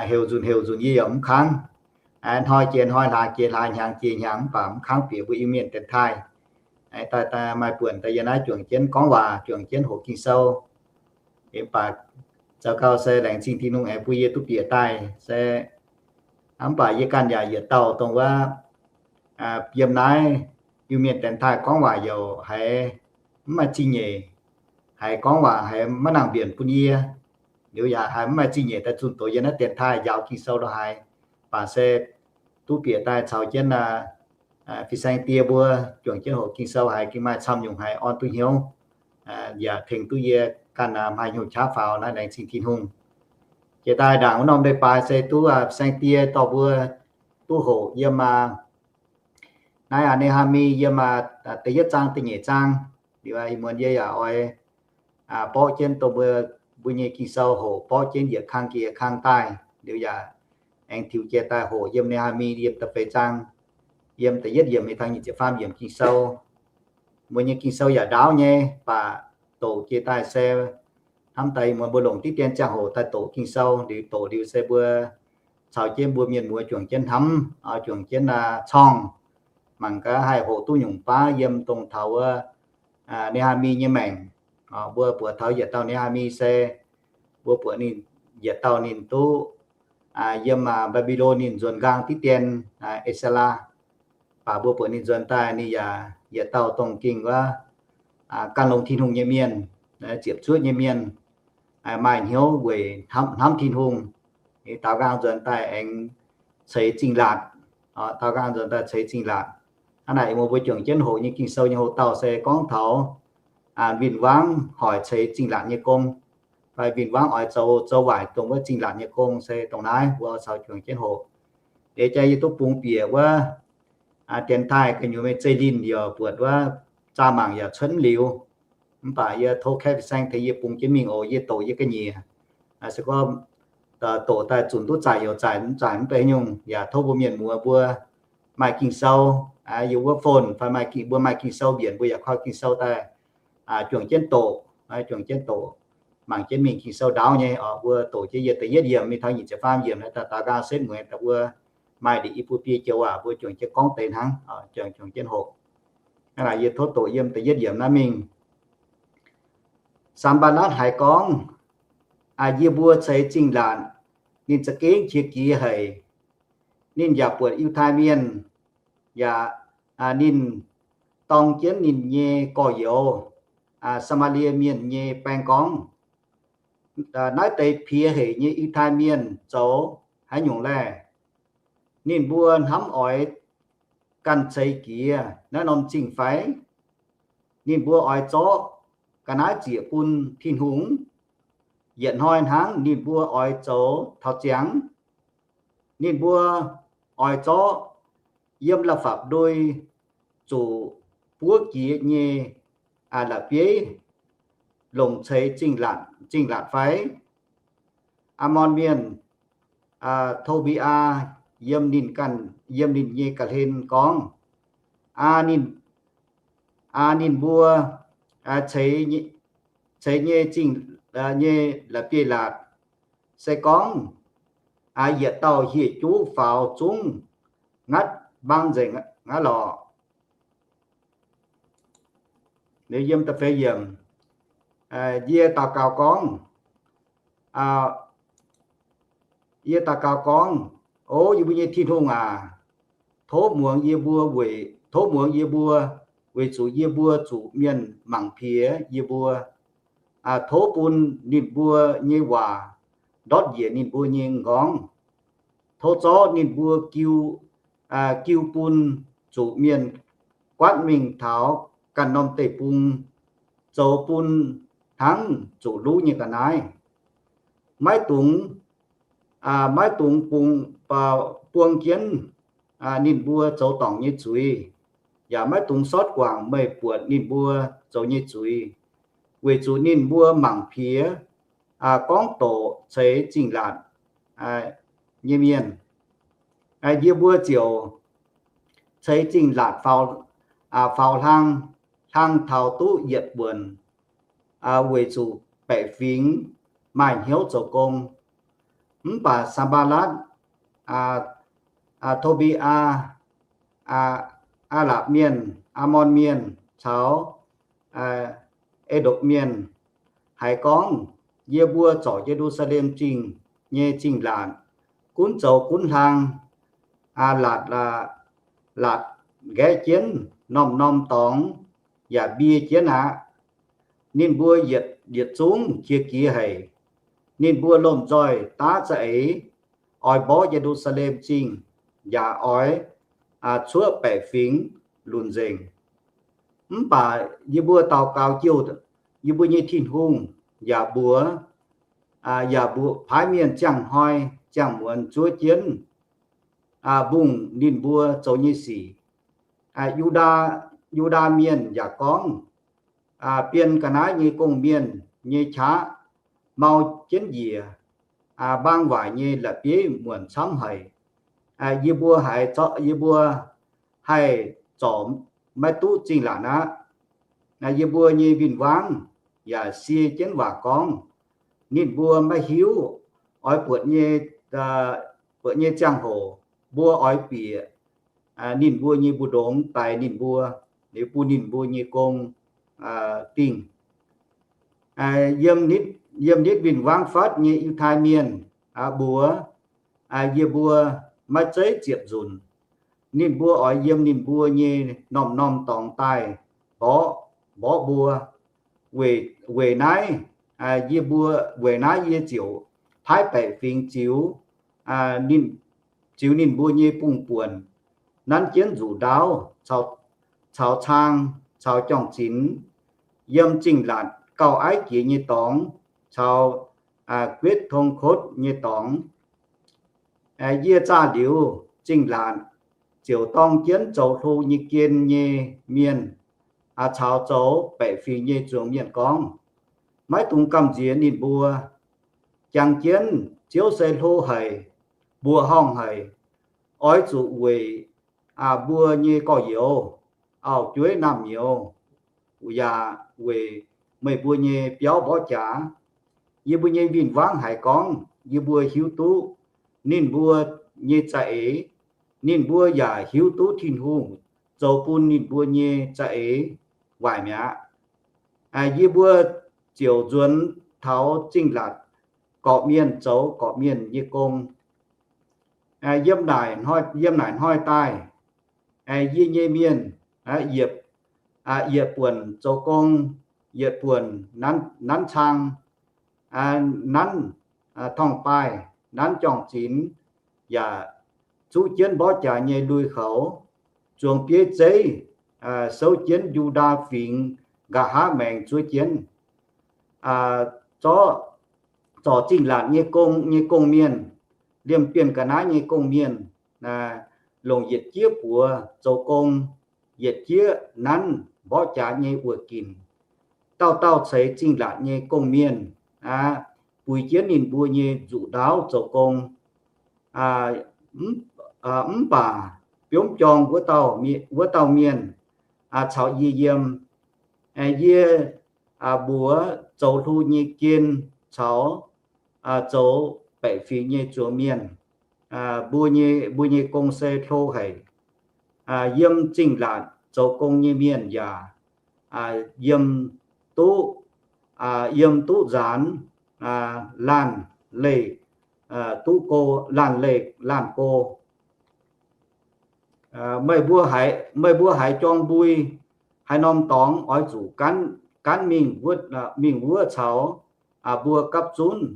heuc nzunc heuc nzunc yie yaac mv kangv. Hnoi jiex hnoi, hlaax jiex hlaax, hnyangx jiex hnyangx, mv baac mv kangv bieqc mbuo Iu-Mienh dienx taaih. Daaih maaih buonc daaih yiem naaiv juangc jienv gorngv waac, juangc jienv hoqc Ging-Sou. Mv baac zoux gau se laengz zingh Tin-Hungh aengx bun yie duqv bieqc daaih se, mv baac yie ganh yaac yietc dauh dongh wuov yiem naaiv Iu-Mienh dienx taaih gorngv waac yaac haiz mv maaih zingh nyeic, haiz gorngv waac haiz maiv nangc mbienc bun yie. Liuz yaac haiz mv maaih zingh nyeic daaih zunh doz yiem naaiv dienx taaih njaaux Ging-Sou lorh haaix. Baac se duqv bieqc daaih caux jienv fin-saeng die mbuo juangc jienv hoqc Ging-Sou haiz gengh maaih camv nyungc haiz orn duqv hnyouv, yaac tengx duqv yie ganh maaih hnyouv qaqv faaux naaiv, laengz zingh Tin-Hungh. Jiex daaih ndaangc wuov norm leiz-baaix se duqv fin-saeng die dorh mbuo duqv hoqc yiem Naaiv aac, Ne^haa^mi yiem da'yietv zaang da'nyeic zaang, liuz ih muonz yie yaac oix borqv jienv dongh mbuo, mbuo nyei Ging-Sou hoqc, borqv jienv yietc kang jiex kang daaih, liuz yaac aengx tiux jiex daaih hoqc yiem Ne^haa^mi yiem da'feix zaang, yiem da'yietv yiemc mingh taux nyic ziepc faam yiemc Ging-Sou. Mbuo nyei Ging-Sou yaac ndaauv nyei, baac doqc jiex daaih se hnamv daaih ih muonz mbuo longc diqv dien ziangh hoc daaih doqc Ging-Sou, liuz doqc liuz se mbuo caux jienv mbuo mienh muoz juangc jienv hnamv, juangc jienv corng, mangc gaax haih hoqc duqv nyungc baav yiem dongh taux wuov Ne^haa^mi nyei maengc. Mbuo buatc taux yietc dauh Ne^haa^mi se mbuo buatc ninh, yietc dauh ninh duqv yiem Mbaa^mbi^lon ninh nzuonx nqaang diqv dien, E^saa^laa. Baac mbuo buatc ninh nzuonx daaih ninh yaac yietc dauh dongh gengh wuov gan longx Tin-Hungh nyei mienh, ziepc zuoqv nyei mienh, maaih hnyouv weic hnamv Tin-Hungh. Daaux nqaang nzuonx daaih aengx ceix zingh laatc, daaux nqaang nzuonx daaih ceix zingh laatc. Hnangv naaic, mbuo juangc jienv hoqc nyei Ging-Sou nyei hoc-dauh se gorngv taux win-wangv hoic ceix zingh laatc nyei gong, fai win-wangv oix zoux, zoux waaic dongh wuov zingh laatc nyei gong se dongh naaiv, mbuo caux juangc jienv hoqc. Eix jaax yie duqv bungx bieqc wuov dienx taaih gu'nyuoz meih zeiv linh yaac buatc wuov zaah mangc yaac cuotv liuz. Mv baac yie tov Kaeqv Fin-Saeng tengx yie bungx jienv mingh oc. Yie doqc yie ga'nyiec. Se gorngv doqc daaih zunc duqv zaaic yaac zaaic, mv zaaic mv bei nyungc. Yaac tov mbuo mienh muoz mbuo maaih Ging-Sou, yiem wuov phone fai maaih, mbuo maaih Ging-Sou mbienc mbuo yaac koi Ging-Sou daaih juangc jienv doqc, juangc jienv doqc, mangc jienv mingh Ging-Sou ndaauv nyei oc. Mbuo doqc jienv yie da'yietv yiemc mingh taux nyic ziepc faam yiemc daaih daaux nqaang setv mueiz daaih mbuo maaih liuz i buo biei joux waac mbuo juangc jienv gorngv deix hnangv, juangc jienv hoqc. Hnangv naaic yie tov doqc yiem da'yietv yiemc naaiv mingh. Sanx^mbaa^latv haiz gorngv, yie mbuo ceix zingh laatc, ninh za'gengh qiex jiez haic. Ninh yaac buatc Yiutai Mienh, yaac ninh dorng jienv ninh nyei gorx-youz, Saa^maa^lie Mienh nyei baeng gorngv, naaiv deix piex hec nyei Yiutai Mienh zoux haaix nyungc laeh? Ninh mbuo hnamv oix ganh ceix jiez naaiv norm zingh fai? Ninh mbuo oix zorqv ga'naaiv ziec bun Tin-Hungh? Yietc hnoi hnangv ninh mbuo oix zoux taux ziangx? Ninh mbuo oix zorqv yiem la'fapv ndui zuqc buov jiex nyei la'bieiv longc ceix zingh laatc fai? Aamon Mienh, Tobi^aa, yiem ninh ganh, yiem ninh nyei ga'hlen gorngv, aa, ninh, aa, ninh mbuo ceix nyei zingh, nyei la'bieiv-laatc se gorngv, aa, yietc dauh hieh juv faaux zungv ngatv mbang nzengc aqv lorqc. Yiem da'feix yiemc, yie daux gaux gorngv, yie daux gaux gorngv, O yie mbuo nyei Tin-Hungh aac, tov muangx yie mbuo weic, tov muangx yie mbuo weic zuqc yie mbuo zuqc mienh mangc piex yie mbuo. Tov bun ninh mbuo nyei waac ndortv njiec ninh mbuo nyei m'nqorngv. Tov zorqv ninh mbuo jiu, jiu bun zuqc mienh guaatv mingh taux ganh norm deic-bung, zoux bun hnangv zuqc luv nyei ga'naaiv. Maiv dungx, maiv dungx bungx, buang jienv ninh mbuo zoux dorngc nyei zuiz, yaac maiv dungx sortv guangc meih buatc ninh mbuo zoux nyei zuiz, weic zuqc ninh mbuo mangc piex gorngv doqc ceix zingh laatc nyei mienh. Yie mbuo ziouc ceix zingh laatc faaux, faaux hlang, hlang taux duqv yietc buonc, weic zuqc baeqc fingx maaih hnyouv zoux gong. Mv baac Sanx^mbaa^latv, Tobi^aa, Aa^lapc Mienh, Aamon Mienh caux E^ndopc Mienh haiz gorngv, Yie mbuo zorc Ye^lu^saa^lem Zingh nyei zingh laatc gunv zoux gunv hlang, laatc, laatc nqaeqv jienv norm-norm dorngx yaac mbie jienv aqv. Ninh mbuo yietc, yietc zungv qiex jiez haic. Ninh mbuo lomh nzoih daav za'eix oix mborqv Ye^lu^saa^lem Zingh, yaac oix cuoqv baeqc fingx lunc nzengc. Mv baac yie mbuo daux gaux jouh yie mbuo nyei Tin-Hungh yaac mbuox, yaac mbuox paaiv mienh ziangh hnoi ziangh muonz zuov jienv mbungh ninh mbuo zoux nyei sic. Yu^ndaa, Yu^ndaa Mienh yaac gorngv, Bienh ga'naaiv nyei gong-mienh nyei qaqv mau jienv njiec, mbaang waaic nyei la'bieiv muonc camv haic. Yie mbuo haih, yie mbuo haih zorc maiv duqv zingh laatc aqv. Yie mbuo nyei win-wangv yaac sie jienv waac gorngv, ninh mbuo maiv hiuv oix buatc nyei, buatc nyei ziangh hoc mbuo oix bieqc ninh mbuo nyei mbu'ndongx daix ninh mbuo, liuz bun ninh mbuo nyei gong dingh. Yiem nitv win-wangv fatv nyei Yiutai Mienh mbuox yie mbuo maiv zeiz ziepc nzunc. Ninh mbuo oix yiem ninh mbuo nyei norm-norm dorngx daaih mborqv, mborqv mbuo. Weic, weic naaiv, yie mbuo, weic naaiv yie ziouc paaiv baeqc fingx ziux, ziux ninh mbuo nyei bungx-buonc, nanv jienv nzuqc ndaauv, caux cang, caux juang-zinx, yiem zingh laatc gauh aiv jiex nyei dorngx, caux guetv tong kotv nyei dorngx. Yie zaah liuz zingh laatc ziouc dorng jienv zoux hlo nyei gien nyei mienh caux zoux baeqc fingx nyei zuangx mienh gorngv, maiv dungx gamh nziex ninh mbuo. Jangx jienv, Ziouv se hlo haic, mbuoqc horngh haic. Oix zuqc weic mbuo nyei gorx-youz, auv-jueiv naamh nyouz, yaac weic meih mbuo nyei biauv mborqv jaax. Yie mbuo nyei win-wangv haiz gorngv yie mbuo hiuv duqv ninh mbuo nyei za'eix. Ninh mbuo yaac hiuv duqv Tin-Hungh zoux bun ninh mbuo nyei za'eix waaic mi'aqv. Yie mbuo ziouc nzuonx taux zingh laatc gorqv-mienh zoux gorqv-mienh nyei gong. Yiem naaic hnoi daaih, yie nyei mienh yietc buonc zoux gong, yietc buonc nanv cang, nanv torngv-baaih, nanv juang-zinx, yaac zuqv jienv mborqv jaax nyei lui-houx, zuangx bieiv zeiv, souv jienv Yu^ndaa Fingx nqa'haav maengx zuov jienv. Zorqv, zorc zingh laatc nyei gong, nyei gong-mienh, liemh bienh ga'naaiv nyei gong-mienh, longc yietc jieqv buoz zoux gong, yietc jieqv nanv mborqv jaax nyei wuoqc ginc. Dauh dauh ceix zingh laatc nyei gong-mienh aqv, buix jienv ninh mbuo nyei nzuqc ndaauv zoux gong. Mv baac biomv jorng wuov dauh mienh caux yie yiem, yie mbuox zoux hlo nyei gien caux zoux baeqc fingx nyei zuangx mienh, mbuo nyei, mbuo nyei gong se hlo haic. Yiem zingh laatc zoux gong nyei mienh yaac yiem duqv, yiem duqv nzaanx laanh leih, duqv go, laanh leih laanh go. Meih mbuo haiz jorng mbui, haaix norm dorngx oix zuqc gaanv mingh, mingh wuov caux mbuo gapv zunv.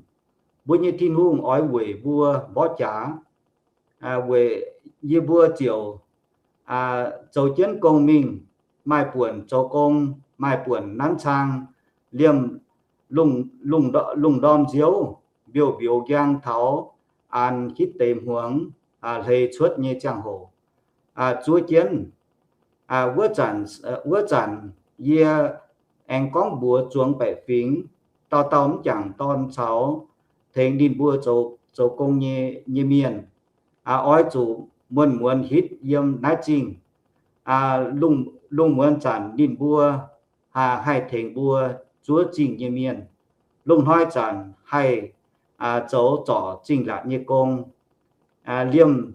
Mbuo nyei Tin-Hungh oix weic mbuo mborqv jaax. Weic yie mbuo ziouc zoux jienv gong mingh, maaih buonc zoux gong, maaih buonc nanv cang, liemh lungh ndorm nziouv mbiouh mbiouz njang taux an hitv deix hmuangx hleix cuotv nyei ziangh hoc zuov jienv. Wuov zanc, wuov zanc yie aengx gorngv mbuox zuangx baeqc fingx, dauh dauh m'jangc dorn caux tengx ninh mbuo zoux gong nyei mienh, oix zuqc muonz-muonz hitv yiem naaiv zingh. Lungh muonz zanc ninh mbuo haih tengx mbuo zuov zingh nyei mienh. Lungh hnoi zanc haih zoux zorc zingh laatc nyei gong. Liemh,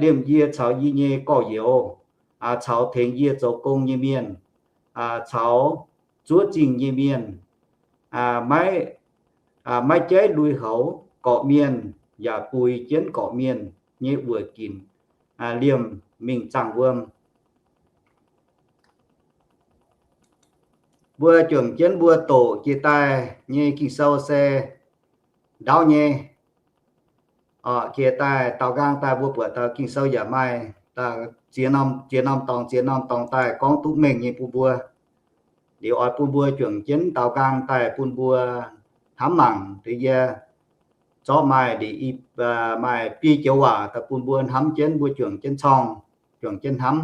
liemh yie caux yie nyei gorx-youz, caux tengx yie zoux gong nyei mienh, caux zuov zingh nyei mienh, maiv, maiv jaiv lui-houx gorqv-mienh yaac buix jienv gorqv-mienh nyei wuoqc ginc liemh mingh zaangh wuom. Mbuo juangc jienv mbuo doqc jiex daaih nyei Ging-Sou se ndaauv nyei. Jiex daaih daaux nqaang daaih mbuo buatc dauh Ging-Sou yaac maaih ziex norm, ziex norm dorngx, ziex norm dorngx daaih gorngv duqv mengh nyei bun mbuo. Liuz oix bun mbuo juangc jienv daaux nqaang daaih bun mbuo hnamv mangc. Deix yie zorqv maaih ndeic i, maaih biei joux waac daaih bun mbuo hnamv jienv, mbuo juangc jienv corng, juangc jienv hnamv.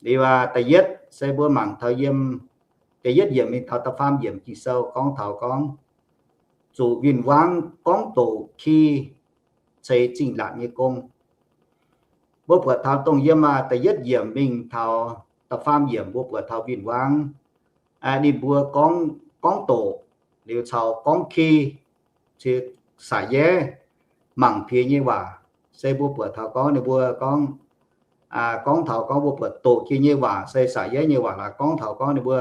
Liuz aac, da'yietv se mbuo mangc taux yiem da'yietv yiemc mingh taux da'faam yiemc Ging-Sou gorngv taux gorngv zuqc win-wangv gorngv doqc ki ceix zingh laatc nyei gong. Mbuo buatc taux dongh yiem aac da'yietv yiemc mingh taux da'faam yiemc mbuo buatc taux win-wangv, ninh mbuo gorngv, gorngv doqc, liuz caux gorngv ki, ceix saac yeiv, mangc piex nyei waac, se mbuo buatc taux gorngv ninh mbuo gorngv, gorngv taux gorngv mbuo buatc doqc jiex nyei waac se saac yeiv nyei waac laaix gorngv taux gorngv ninh mbuo,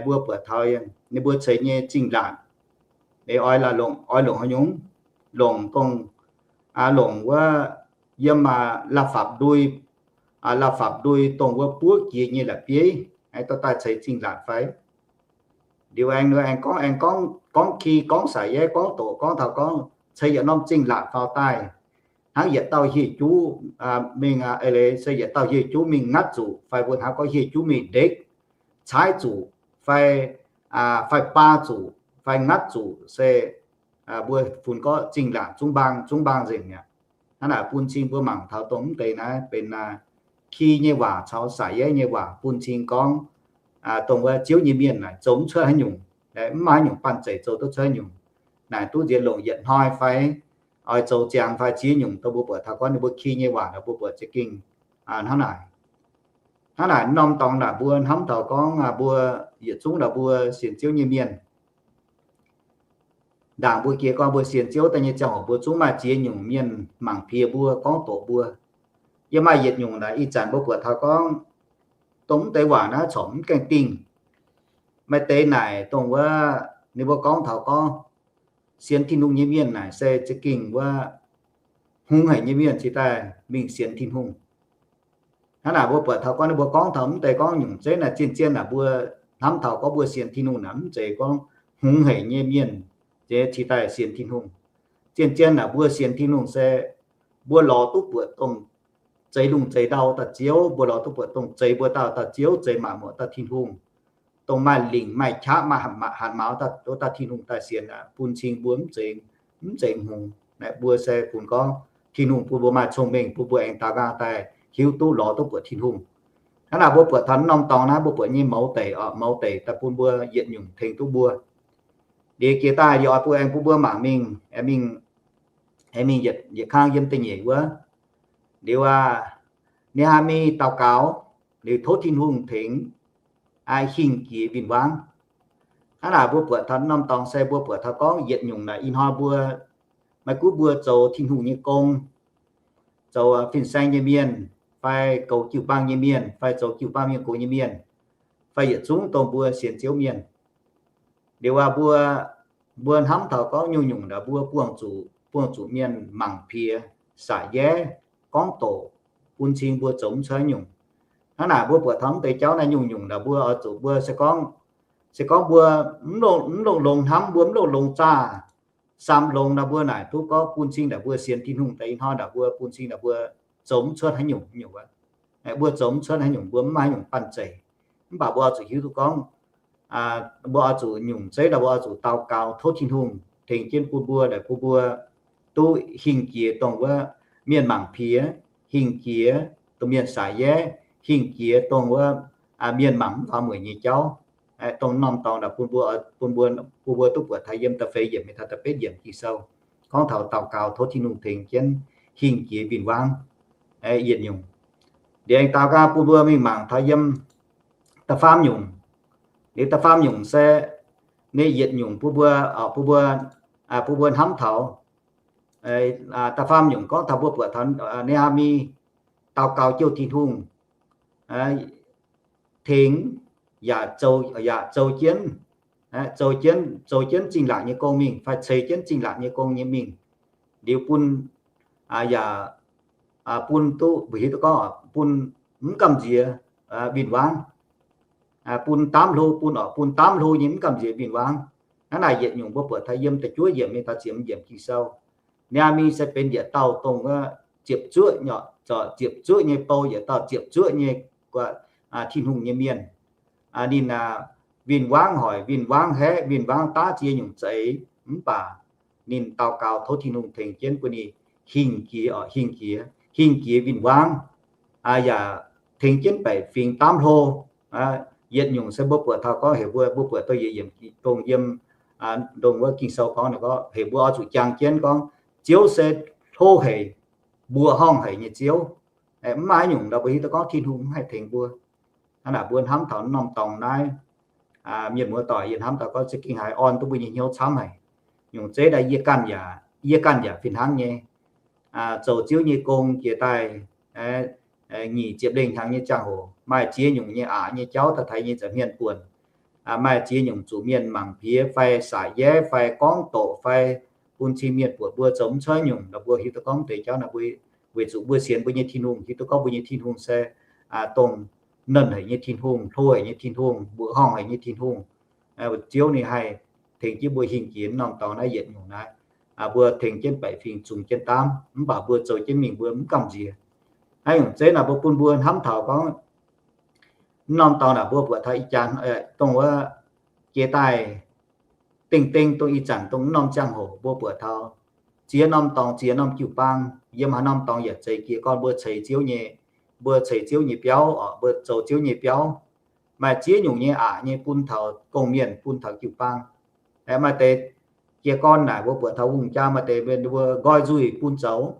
mbuo buatc taux ninh mbuo ceix nyei zingh laatc. Oix longc, oix longc haaix nyungc? Longc dongh, longc wuov yiem la'fapc-ndui, la'fapc-ndui dongh wuov buoqv jiex nyei la'bieiv, aengx dorh daaih ceix zingh laatc fai? Liuz aengx, aengx gorngv, aengx gorngv, gorngv ki, gorngv saac yeiv, gorngv doqc, gorngv taux gorngv ceix yietc norm zingh laatc faaux daaih, hnangv yietc dauh hieh juv mingh, eix leiz se yietc dauh hieh juv mingh ngatv zuqc, fai mbuo hnangv gorngv hieh juv mingh ndekv, caaiv zuqc, fai, fai baa zuqc, fai ngatv zuqc, se mbuo funx gorngv zingh laatc zungv mbaang, zungv mbaang nzengc mi'aqv. Hnangv naaic bun cing mbuo mangc taux dongh mv deix naaiv benx ki nyei waac caux saac yeiv nyei waac bun cing gorngv, dongh wuov Ziouv nyei mienh naaic zoux mv cuotv haaix nyungc, mv maaih haaix nyungc banh zeic zoux duqv cuotv haaix nyungc. Naaic duqv nziex longc yietc hnoi fai oix zoux ziangx fai ziex nyungc, dongh mbuo buatc taux gorngv ninh mbuo ki nyei waac naaic mbuo buatc za'gengh hnangv naaic. Hnangv naaic norm dorngx naaic mbuo hnamv taux gorngv mbuo yietc zungv naaic mbuo sienx Ziouv nyei mienh, ndaangc mbuo jiex gorngv mbuo sienx Ziouv daaih nyei ziangh hoc mbuo zungv maaih ziex nyungc mienh mangc piex mbuo, gorngv doqc mbuo. Yiem maaih yietc nyungc naaic ih zanc mbuo buatc taux gorngv dongh mv deix waac naaiv corc mv gaengh dingh. Maaih deix naaic dongh wuov ninh mbuo gorngv taux gorngv sienx Tin-Hungh nyei mienh naaic se za'gengh wuov hungx haic nyei mienh cingx daaih mingh sienx Tin-Hungh. Hnangv naaic mbuo buatc taux gorngv ninh mbuo gorngv taux mv deix gorngv nyungc zeiv naaic zien-zien naaic mbuo hnamv taux gorngv mbuo sienx Tin-Hungh naaic mv zeiz gorngv hungx haic nyei mienh cingx daaih sienx Tin-Hungh. Zien-zien naaic mbuo sienx Tin-Hungh se mbuo lorz duqv buatc dongh zeix lungh zeix ndau dauh Ziouv, mbuo lorz duqv buatc dongh zeix mbuo dauh dauh Ziouv, zeix maac muoc dauh Tin-Hungh, dongh maaih lingc maaih qaqv maaih hatc mauz dauh Tin-Hungh daaih sienx aqv, bun cing mbuo mv zeiz, mv zeiz hngongx. Naaic mbuo se funx gorngv Tin-Hungh bun mbuo maaih cong-mengh, bun mbuo aengx daaux nqaang daaih hiuv duqv lorz duqv buatc Tin-Hungh. Hnangv naaic mbuo buatc taux norm dorngx naaiv mbuo buatc nyei mouz deic, mouz deic daaih bun mbuo yietc nyungc tengx duqv mbuo. Liuz jiex daaih yie oix bun aengx bun mbuo mangc mingh, mingh, mingh yietc, yietc kang yiem da'nyeic wuov. Liuz aac, Ne^haa^mi daux gaux, liuz tov Tin-Hungh tengx, hingh jiex win-wangv. Hnangv naaic mbuo buatc taux norm dorngx se mbuo buatc taux gorngv yietc nyungc naaic ih hnoi mbuo maiv gunv mbuo zoux Tin-Hungh nyei gong, zoux fin-saeng nyei mienh, fai goux jiu-baang nyei mienh, fai zoux jiu-baang mienh gox nyei mienh, fai yietc zungv dongh mbuo sienx Ziouv mienh. Liuz aac, mbuo, mbuo hnamv taux gorngv nyungc-nyungc naaic mbuo buangh zuqc, buangh zuqc mienh mangc piex, saac yeiv, gorngv doqc, bun cing mbuo zoux mv cuotv nyungc. Hnangv naaic mbuo buatc taux mv deix jauv naaiv nyungc-nyungc naaic mbuo oix zuqc mbuo se gorngv, se gorngv mbuo mv longx, mv longx longx hnamv, mbuo mv longx longx zaah, samx longx naaic mbuo naaic duqv gorngv bun cing naaic mbuo sienx Tin-Hungh daaih ih hnoi naaic mbuo bun cing naaic mbuo zoux mv cuotv haaix nyungc nyungc wuov. Mbuo zoux mv cuotv haaix nyungc, mbuo mv maaih haaix nyungc banh zeic. Mv baac mbuo oix zuqc hiuv duqv gorngv, mbuo oix zuqc nyungc zeiv naaic mbuo oix zuqc daux gaux tov Tin-Hungh tengx jienv bun mbuo, bun mbuo duqv hingh jiex dongh wuov mienh mangc piex, hingh jiex dongh mienh saac yeiv, hingh jiex dongh wuov mienh mangc mv faaux mueic nyei jauv. Dongh norm dorngx naaic bun mbuo, bun mbuo, bun mbuo duqv buatc taux yiem da'feix yiemc mingh taux da'betv yiemc Ging-Sou gorngv taux daux gaux tov Tin-Hungh tengx jienv hingh jiex win-wangv yietc nyungc. Liuz aengx daux gaux bun mbuo mingh mangc taux yiem da'faam nyungc. Liuz da'faam nyungc se, ninh yietc nyungc bun mbuo, bun mbuo, bun mbuo hnamv taux, da'faam nyungc gorngv taux mbuo buatc taux Ne^haa^mi daux gaux jouh Tin-Hungh tengx yaac zoux, yaac zoux jienv, zoux jienv, zoux jienv zingh laatc nyei gong mingh fai ceix jienv zingh laatc nyei gong nyei mingh. Liuz bun, yaac, bun duqv mbuo hiuv duqv gorngv bun mv gamh nziex win-wangv, bun daamv hlo, bun oc, bun daamv hlo nyei mv gamh nziex win-wangv. Hnangv naaic yietc nyungc mbuo buatc taux yiem da'juov yiemc mingh taux ziepc yiemc Ging-Sou, Ne^haa^mi se benx yietc dauh dongh ziepc zuoqv, ziepc zuoqv nyei bou, yietc dauh ziepc zuoqv nyei Tin-Hungh nyei mienh. Ninh win-wangv hoic, win-wangv haeqv, win-wangv daav ziex nyungc za'eix, mv baac ninh daux gaux tov Tin-Hungh tengx jienv bun ninh hingh jiex, hingh jiex, hingh jiex win-wangv, yaac tengx jienv baeqc fingx daamv hlo. Yietc nyungc se mbuo buatc taux gorngv heuc mbuo, mbuo buatc dongh yietc yiemc dongh yiem, dongh wuov Ging-Sou gorngv, gorngv heuc mbuo oix zuqc jangx jienv gorngv Ziouv se hlo haic, mbuoqc horngh haic nyei Ziouv. Mv maaih nyungc nor mbuo hiuv duqv gorngv Tin-Hungh mv haih tengx mbuo. Hnangv naaic mbuo hnamv taux norm dorngx naaiv, mienh muoz doic, yie hnamv taux gorngv za'gengh haiz orn duqv mbuo nyei hnyouv camv haic. Nyungc zeiv daaih yie ganh yaac, yie ganh yaac fih hnangv nyei. Zoux Ziouv nyei gong jiex daaih nyic ziepc lengh hnyangx nyei ziangh hoc, maaih ziex nyungc nyei aqc nyei jauv daaih taux yie nyei nza'hmien buonc. Maaih ziex nyungc zuqc mienh mangc piex fai saac yaiv fai gorngv doqc fai bun cing mienh buatc mbuo zoux mv cuotv nyungc nor mbuo hiuv duqv gorngv deix jauv naaic, weic zuqc mbuo sienx mbuo nyei Tin-Hungh, hiuv duqv gorngv mbuo nyei Tin-Hungh se dongh nernh haic nyei Tin-Hungh, hlo haic nyei Tin-Hungh, mbuoqc horngh haic nyei Tin-Hungh. Ziouv ninh haih tengx jienv mbuo hingh jiex norm dorngx naaiv yietc nyungc naaiv. Mbuo tengx jienv baeqc fingx zungx jienv daamv, mv baac mbuo zoux jienv mingh mbuo mv gamh nziex. Naaiv nyungc zeiv naaic mbuo bun mbuo hnamv taux gorngv, mv norm dorngx naaic mbuo buatc taux ih jaax dongh wuov jiex daaih dengh dengh dongh ih zanc dongh mv norm ziangh hoc mbuo buatc taux ziex norm dorngx ziex norm jiu-baang, yiem haaix norm dorngx yaac zeiz jiez gorn mbuo ceix Ziouv nyei, mbuo ceix Ziouv nyei biauv, mbuo zoux Ziouv nyei biauv. Maaih ziex nyungc nyei aqc nyei bun taux gong-mienh, bun taux jiu-baang. Maaih deix jiez gorn naaic mbuo buatc taux hungh jaa maaih deix mbuo nqoi nzuih bun zoux,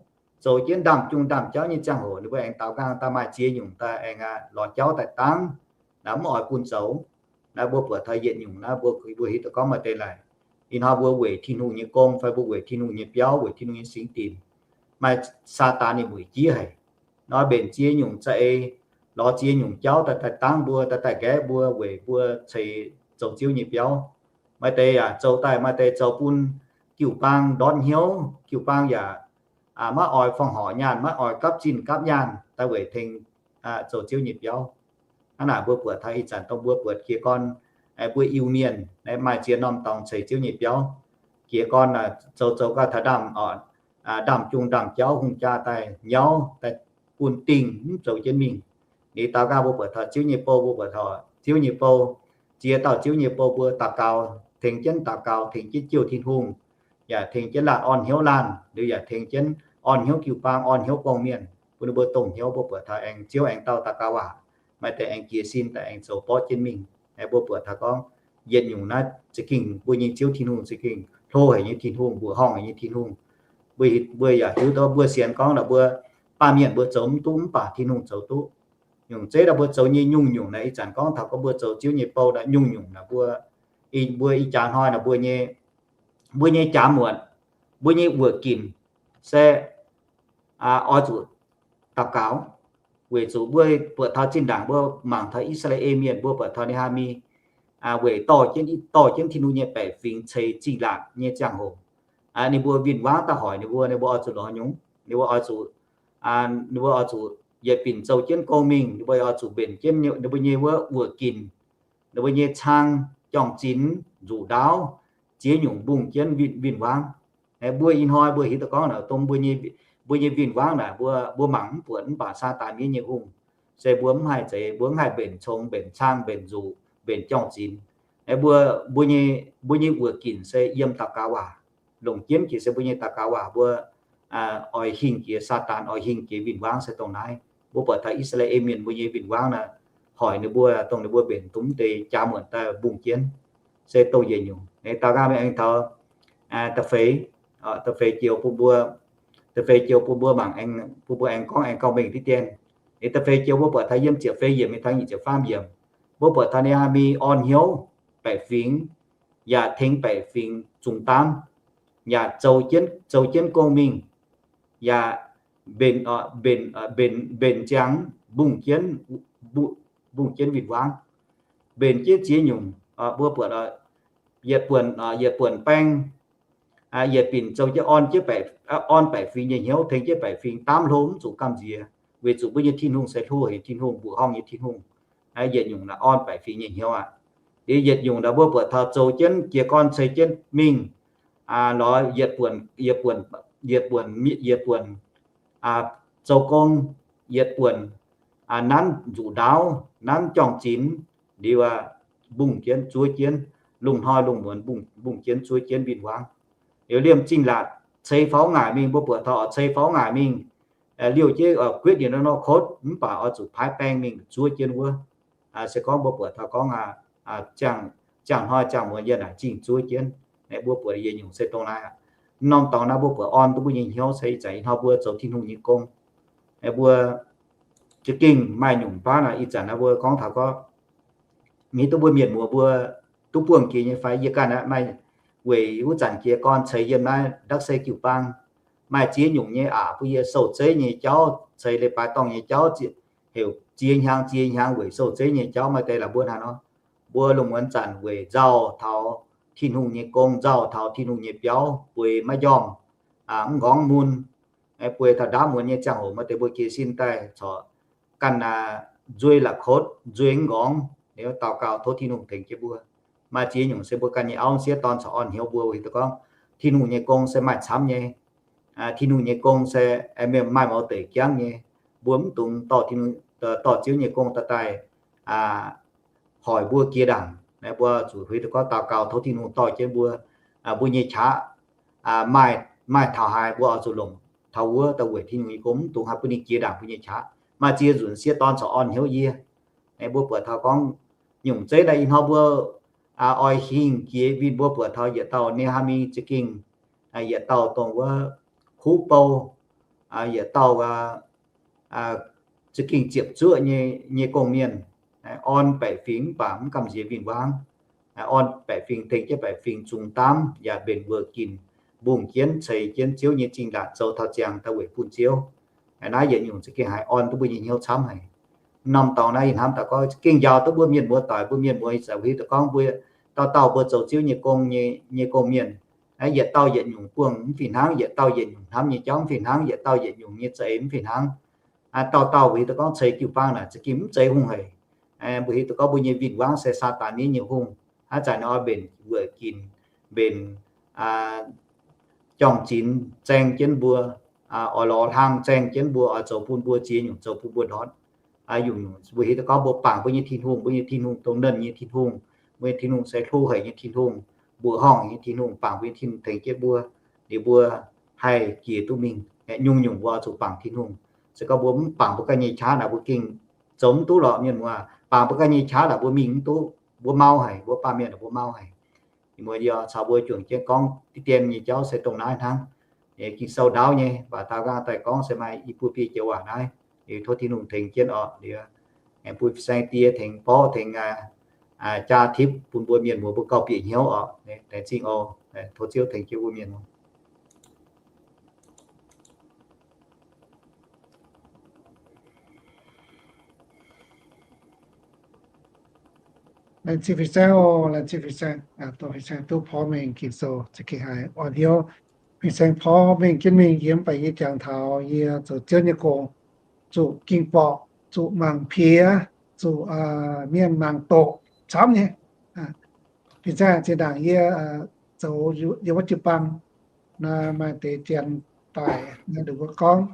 zoux jienv ndaamv-jungh ndaamv-jauv nyei ziangh hoc ninh mbuo aengx daaux nqaang daaih maaih ziex nyungc daaih aengx lorz jauv daaih dangv, naaiv mv oix bun zoux. Naaiv mbuo buatc taux yietc nyungc naaiv mbuo, mbuo hiuv duqv gorngv maaih deix laaic, ih hnoi mbuo weic Tin-Hungh nyei gong fai mbuo weic Tin-Hungh nyei biauv, weic Tin-Hungh nyei singx dinc, maaih Saadaan ninh mueic jiex haic. Nor mbenc ziex nyungc za'eix, lorz ziex nyungc jauv daaih daaih dangv mbuo, daaih daaih nqaeqv mbuo weic mbuo ceix zoux Ziouv nyei biauv. Maaih deix yaac zoux daaih, maaih deix zoux bun jiu-baang ndortv hnyouv, jiu-baang yaac maiv oix fongc horc nyaanh, maiv oix gapv zinh gapv nyaanh daaih weic tengx zoux Ziouv nyei biauv. Hnangv naaic mbuo buatc taux ih zanc dongh mbuo buatc jiez gorn mbuo Iu-Mienh maaih ziex norm dorngx ceix Ziouv nyei biauv. Jiez gorn zoux zoux gau taux ndaamv, ndaamv-jungh ndaamv-jauv hungh jaa daaih nyauv daaih bun dingh mv zoux jienv mingh. Liuz daaux nqaang mbuo buatc taux Ziouv nyei bou, mbuo buatc taux Ziouv nyei bou, ziex dauh Ziouv nyei bou mbuo daux gaux, tengx jienv daux gaux, tengx jienv jouh Tin-Hungh, yaac tengx jienv laanh orn hnyouv laanh, liuz yaac tengx jienv orn hnyouv jiu-baang, orn hnyouv gorngv mienh, bun ninh mbuo dongh hnyouv. Mbuo buatc taux aengx Ziouv aengx dauh daux gaux waac, maaih deix aengx jiez sin daaih aengx zoux borqv jienv mingh. Mbuo buatc taux gorngv yietc nyungc naaiv za'gengh mbuo nyei Ziouv Tin-Hungh za'gengh hlo haic nyei Tin-Hungh, mbuoqc horngh haic nyei Tin-Hungh. Mbuo, mbuo yaac hiuv duqv mbuo sienx gorngv naaic mbuo baamh mienh mbuo zoux mv duqv mv baac Tin-Hungh zoux duqv. Nyungc zeiv naaic mbuo zoux nyei nyungc-nyungc naaic, ih zanc gorngv taux gorngv mbuo zoux Ziouv nyei bou naaic nyungc-nyungc naaic mbuo, mbuo ih jaax hnoi naaic mbuo nyei, mbuo nyei jaax muonc, mbuo nyei wuoqc ginc se oix zuqc daux gaux. Weic zuqc mbuo buatc taux zinh ndaangc mbuo mangc taux I^saa^laa^en Mienh, mbuo buatc taux Ne^haa^mi weic dorh jienv, dorh jienv Tin-Hungh nyei baeqc fingx ceix Zingh Laatc nyei ziangh hoc, ninh mbuo win-wangv daaih hoic ninh mbuo, ninh mbuo oix zuqc lorz nyungc, ninh mbuo oix zuqc, ninh mbuo oix zuqc yietc binc zoux jienv gong mingh, ninh mbuo oix zuqc mbenc jienv ninh mbuo nyei wuov wuoqc ginc, ninh mbuo nyei cang, juang-zinx, nzuqc ndaauv, ziex nyungc mbungh jienv win-wangv. Mbuo ih hnoi mbuo hiuv duqv gorngv naaic dongh mbuo nyei, mbuo nyei win-wangv naaic mbuo, mbuo mangc mv buatc, mv baac Saadaan mienh nyei hungh se mbuo mv haih zeiz, mbuo mv haih mbenc cong, mbenc cang, mbenc nzuqc, mbenc juang-zinx. Mbuo, mbuo nyei, mbuo nyei wuoqc ginc se yiem daux gaux waac, longc jienv jiex se mbuo nyei daux gaux waac, mbuo oix hingh jiex Saadaan, oix hingh jiex win-wangv se dongh naaiv. Mbuo buatc taux I^saa^laa^en Mienh mbuo nyei win-wangv naaic, hoic ninh mbuo dongh ninh mbuo mbenc dongh mv deix jaax muonc daaih mbungh jienv, se dongh yietc nyungc. Daux gaux mingh aengx taux da'feix, da'feix joux bun mbuo, da'feix joux bun mbuo mangc, bun mbuo aengx gorngv, aengx gauh mengh diqv dien. Da'feix joux mbuo buatc taux yiem ziepc feix yiemc mingh taux nyic ziepc faam yiemc, mbuo buatc taux Ne^haa^mi orn hnyouv baeqc fingx, yaac tengx baeqc fingx zungx daamv, yaac zoux jienv, zoux jienv gong mingh, yaac mbenc, mbenc, mbenc ziangx mbungh jienv, mbungh jienv win-wangv, mbenc jienv ziex nyungc. Mbuo buatc yietc buonc, yietc buonc baeng, yietc binc zoux jienv orn, orn baeqc fingx nyei hnyouv, tengx jienv baeqc fingx daamv hlo mv zuqc gamh nziex, weic zuqc mbuo nyei Tin-Hungh se hlo haic Tin-Hungh, mbuoqc horngh nyei Tin-Hungh. Yietc nyungc naaic orn baeqc fingx nyei hnyouv aqv. Liuz yietc nyungc naaic mbuo buatc taux zoux jienv jiez gorn ceix jienv mingh, lorz yietc buonc, yietc buonc, yietc buonc, yietc buonc zoux gong, yietc buonc nanv nzuqc ndaauv, nanv juang-zinx, liuz mbungh jienv zuov jienv, lungh hnoi lungh muonz mbungh jienv zuov jienv win-wangv. Liuz liemh zingh laatc ceix faaux ngaaic mingh, mbuo buatc taux ceix faaux ngaaic mingh, liouh jienv guetv ninh nor nor kotv, mv baac oix zuqc paaiv baeng mingh zuov jienv wuov. Se gorngv mbuo buatc taux gorngv ziangh hnoi ziangh muonz yie naaic zingh zuov jienv, mbuo buatc yie nyungc se dongh naaiv aqv. Norm dorngx naaiv mbuo buatc orn duqv mbuo nyei hnyouv se ih zanc ih hnoi mbuo zoux Tin-Hungh nyei gong, mbuo za'gengh maaih nyungc baav naaic. Ih zanc naaiv mbuo gorngv taux gorngv, mv hiuv duqv mbuo mienh muoz mbuo duqv buangh jiex nyei fai. Yie ganh aqv maaih weic wuov zanc jiez gorn ceix yiem naaiv ndakv se jiu-baang, maaih ziex nyungc nyei aqc bun yie sou-zeiv nyei jauv, ceix leiz-baaix dorngh nyei jauv, heuc ziex hnyangx ziex hnyangx weic sou-zeiv nyei jauv. Maaih deix la'buo hnangv nor, mbuo lungh muonz zanc weic nzauh taux Tin-Hungh nyei gong, nzauh taux Tin-Hungh nyei biauv, bueix maiv njormh, mv nqorngv mun, bueix taux ndaamv muonz nyei ziangh hoc maaih deix mbuo jiez sin daaih corc ganh nzuei la'kotv, nzuei mv nqorngv, liuz daux gaux tov Tin-Hungh tengx jienv mbuo. Maaih ziex nyungc se mbuo ganh nyei auv sieqv dorn corc orn hnyouv mbuo hiuv duqv gorngv Tin-Hungh nyei gong se maaih camv nyei. Tin-Hungh nyei gong se mienh maaih mouz deic jangv nyei. Mbuo mv dungx dorh Tin-Hungh, dorh Ziouv nyei gong daaih daaih hoic mbuo jiex ndaangc. Mbuo zuqc hiuv duqv gorngv daux gaux tov Tin-Hungh dorh jienv mbuo, mbuo nyei qaqv maaih taux haaix mbuo oix zuqc longc taux wuov daaih weic Tin-Hungh nyei gong, mv dungx haih bun ninh jiex ndaangc mbuo nyei qaqv. Maaih ziex nzunc sieqv dorn corc orn hnyouv yie. Mbuo buatc taux gorngv nyungc zeiv naaiv ih hnoi mbuo oix hingh jiex winh mbuo buatc taux yietc dauh Ne^haa^mi za'gengh, yietc dauh dongh wuov kuv bou, yietc dauh za'gengh ziepc zuoqv nyei gong-mienh, orn baeqc fingx mv baac mv gamh nziex win-wangv. Orn baeqc fingx tengx jienv baeqc fingx zungx daamv yaac mbenc wuoqc ginc, mbungh jienv ceix jienv Ziouv nyei zingh laatc zoux taux ziangx daaih weic bun Ziouv. Naaiv yietc nyungc za'gengh haiz orn duqv mbuo nyei hnyouv camv haic. Norm dorngx naaiv ih hnamv daux gorngv za'gengh njaaux duqv mbuo mienh muoz doic, mbuo mienh muoz ih zanc hiuv duqv gorngv mbuo dauh dauh mbuo zoux Ziouv nyei gong nyei, nyei gong-mienh. Naaiv yietc dauh yietc nyungc buangh mv fih hnangv, yietc dauh yietc nyungc hnamv nyei jauv mv fih hnangv, yietc dauh yietc nyungc nyei za'eix mv fih hnangv. Dauh dauh mbuo hiuv duqv gorngv ceix jiu-baang naaic za'gengh mv zeiz hungh haic. Mbuo hiuv duqv gorngv mbuo nyei win-wangv se Saadaan nyei hungh. Hnangv zanc nor oix mbenc wuoqc ginc, mbenc jorm-zinx zaeng jienv mbuo, oix lorz hlang zaeng jienv mbuo, oix zoux bun mbuo ziex nyungc, zoux bun mbuo ndortv. Nyungc-nyungc mbuo hiuv duqv gorngv mbuo bangc mbuo nyei Tin-Hungh, mbuo nyei Tin-Hungh dongh nernh nyei Tin-Hungh, mbuo nyei Tin-Hungh se hlo haic nyei Tin-Hungh, mbuoqc horngh nyei Tin-Hungh, bangc mbuo nyei Tin-Hungh tengx jienv mbuo, liuz mbuo haih jiex duqv mingh. Nyungc-nyungc mbuo oix zuqc bangc Tin-Hungh. Se gorngv mbuo mv bangc mbuo ganh nyei qaqv naaic mbuo gengh zoux mv duqv lorqc, mienh muoz. Bangc mbuo ganh nyei qaqv naaic mbuo mingh mv duqv, mbuo mau haic, mbuo baamh mienh naaic mbuo mau haic. Ih muoz yie caux mbuo juangc jienv gorngv diqv dien nyei jauv se dongh naaiv hnangv. Ging-Sou ndaauv nyei, mv baac daaux nqaang daaih gorngv se maaih i buo biei joux waac naaiv. Liuz tov Tin-Hungh tengx jienv orqc. Liuz aengx bun fin-saeng die tengx borqv tengx jaa tipv bun mbuo mienh muoz mbuo gauh bieqc hnyouv orqc. Laengz zingh oc. Tov Ziouv tengx jienv mbuo mienh muoz. Laengz zingh fin-saeng oc, laengz zingh fin-saeng, dongh fin-saeng duqv porv mengh Ging-Sou za'gengh haiz orn hnyouv. Fin-saeng porv mengh jienv mingh yie mv baac yie jangx taux yie zoux Ziouv nyei gong zuqc ging-borqc, zuqc mangc piex, zuqc mienh mangc doqc camv nyei. Fin-saeng zinh ndaangc yie zoux yiem wuov jiu-baang, maaih deix janx daic, ninh mbuo gorngv,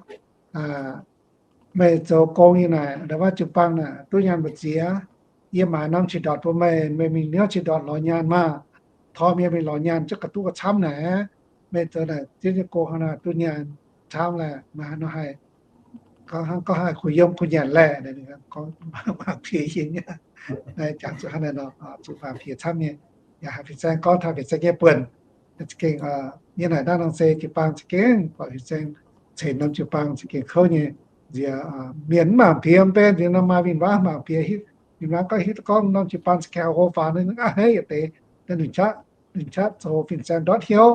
meih zoux gong nyei naaic, ndau wuov jiu-baang naaic duqv nyaanh mbu'ziex. Yie maaiz norm qiex ndortc bun meih, meih mingh hnyouv qiex ndortc lorz nyaanh maah. Torm yie mingh lorz nyaanh ziouc ga'duqv ga'camv naaic. Meih zoux naaic Ziouv nyei gong hnangv naaic duqv nyaanh camv laeh, meih haaix nor haih gorngv hnangv gorngv haih kuh yiem kuh nyanc laeh. Gorngv mangc piex yie nyei, jangx zuqc hnangv naaic nor, zuqc mangc piex camv nyei. Yaac haiz fin-saeng gorngv taux fin-saeng nyei buonc. Za'gengh yie naaic naaiv nor se jiu-baang za'gengh buatc fin-saeng ceix norm jiu-baang za'gengh kouv nyei. Nziex mienh mv mangc piex mv benx nziex nor maaih win-wangv mangc piex, win-wangv gorngv hiuv duqv gorngv norm jiu-baang za'gengh hlo faaux, ninh aqv hei yietc deix, ninh qaqv, ninh qaqv zoux fin-saeng ndortv hnyouv,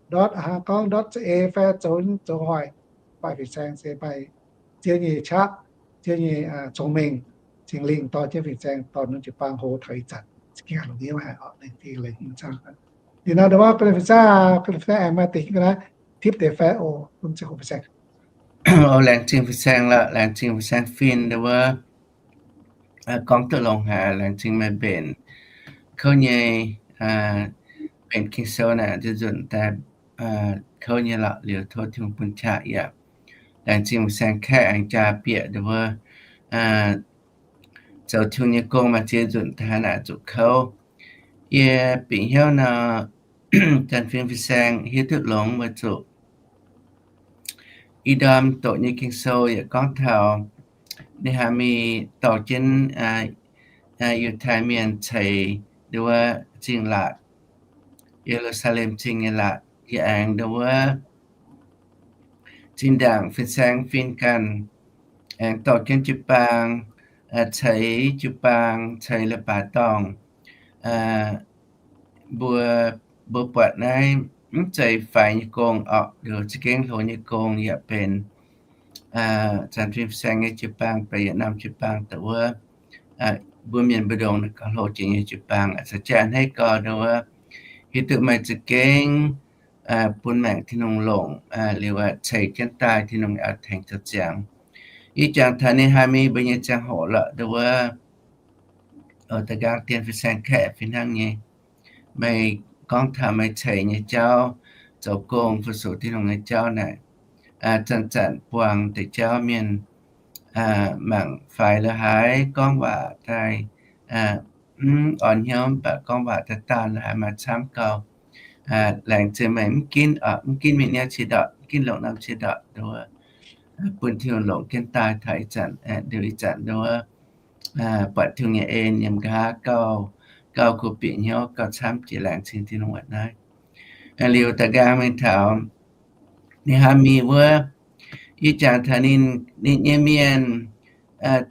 ndortv hnangv gorngv ndortv za'eix fai zoux, zoux hoic. Mv baac fin-saeng se maaih Ziouv nyei qaqv, Ziouv nyei cong-mengh, Singx Lingh dorh jienv fin-saeng dorh norm jiu-baang hlo taux ih zanc. Za'gengh longx hnyouv haic oc. Liuz nor ndau wuov fin-saeng, fin-saeng aengx maaih deix hiuv ga'naaiv tipv deix fai oc, bun ziangh hoc fin-saeng. Laengz zingh fin-saeng lorqc, laengz zingh fin-saeng fin ndau wuov gorngv duqv longx haic, laengz zingh meih mbenc kouv nyei, mbenc Ging-Sou naaic nzunc daaih kouv nyei lorqc. Liuz tov Tin-Hungh bun qaqv yaac laengz zingh fin-saeng kaeqv aengx jaa bieqc ndau wuov zoux Tin-Hungh nyei gong maaih ziex nzunc daaih naaic zuqc kouv. Yie bieqc hnyouv nor, janx-fingx fin-saeng hiuv duqv longx weic zuqc Ih ndorm doqc nyei Ging-Sou yaac gorngv taux Ne^haa^mi dorh jienv Yiutai Mienh ceix nduov zingh laatc, Ye^lu^saa^lem Zingh nyei laatc, yaac aengx nduov zinh ndaangc fin-saeng fin ganh aengx dorh jienv jiu-baang ceix jiu-baang, ceix leiz-baaix dorngh. Mbuo, mbuo buatc naaiv mv zeiz faix nyei gong orqc, liuz za'gengh hlo nyei gong yaac benx zanc fin-saeng nyei jiu-baang, benx yietc norm jiu-baang da'wuov. Mbuo mienh mbu'ndongx gauh hlo jiex nyei jiu-baang, caux jaa a'hneiv gau nduov hiuv duqv meih za'gengh bun maengc Tin-Hungh longc, liuz ceix jienv daaih Tin-Hungh oix tengx zoux ziangx. Yie jangx taux Ne^haa^mi mbuo nyei ziangh hoc lorqc nduov, da'nqaang dien fin-saeng kaeqv fih hnangv nyei. Meih gorngv taux meih ceix nyei jauv, zoux gong fu-sux Tin-Hungh nyei jauv naaic, zanc-zanc buangh deix jauv mienh mangc faix la'haaix, gorngv waac daaih mv orn hnyouv, mv baac gorngv waac daaih daanh la'haaix maaih camv gau. Laengz zingh meih mv ginv, mv ginv mingh niaa cie ndorqc, mv ginv longc norm cie ndorqc nduov, bun Tin-Hungh longc jienv daaih taux ih zanc, liuz ih zanc nduov buatc Tin-Hungh nyei en yiem nqa'haav gauh, gauh kuv bieqc hnyouv, gauh camv jiex. Laengz zingh Tin-Hungh a'hneiv. Liuz da'nqaang mingh taux Ne^haa^mi wuov, yie jangx taux ninh, ninh nyei mienh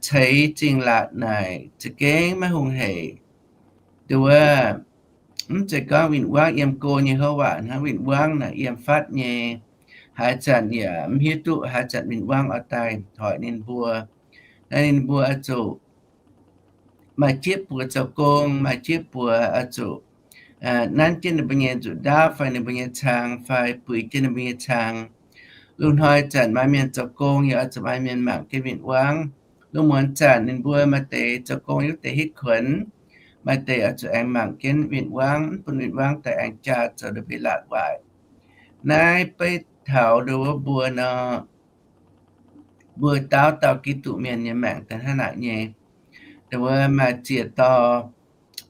ceix zingh laatc naaic za'gengh maiv hungh heic. Nduov, mv zeiz gorngv win-wangv yiem go nyei houv waac hnangv. Win-wangv naaic yiem fatv nyei. Haaix zanc yaac mv hiuv duqv haaix zanc win-wangv oix daaih hoic ninh mbuo. Naaiv ninh mbuo oix zuqc maaih jieqv buoz zoux gong, maaih jieqv buoz oix zuqc nanv jienv ninh mbuo nyei nzuqc ndaauv fai ninh mbuo nyei cang fai buix jienv ninh mbuo nyei cang. Lungh hnoi zanc maaih mienh zoux gong yaac oix zuqc maaih mienh mangc jienv win-wangv. Lungh muonz zanc ninh mbuo maaih deix zoux gong yaac deix hitv kuonx, maaih deix oix zuqc aengx mangc jienv win-wangv, mv bun win-wangv daaih aengx jaa zoux ndon-mbiv laatc waaic. Naaiv beiv taux nduov mbuo nor, mbuo dauh dauh Giduc mienh nyei maengc daaih hnangv naaic nyei. Nduov maaih ziex dauh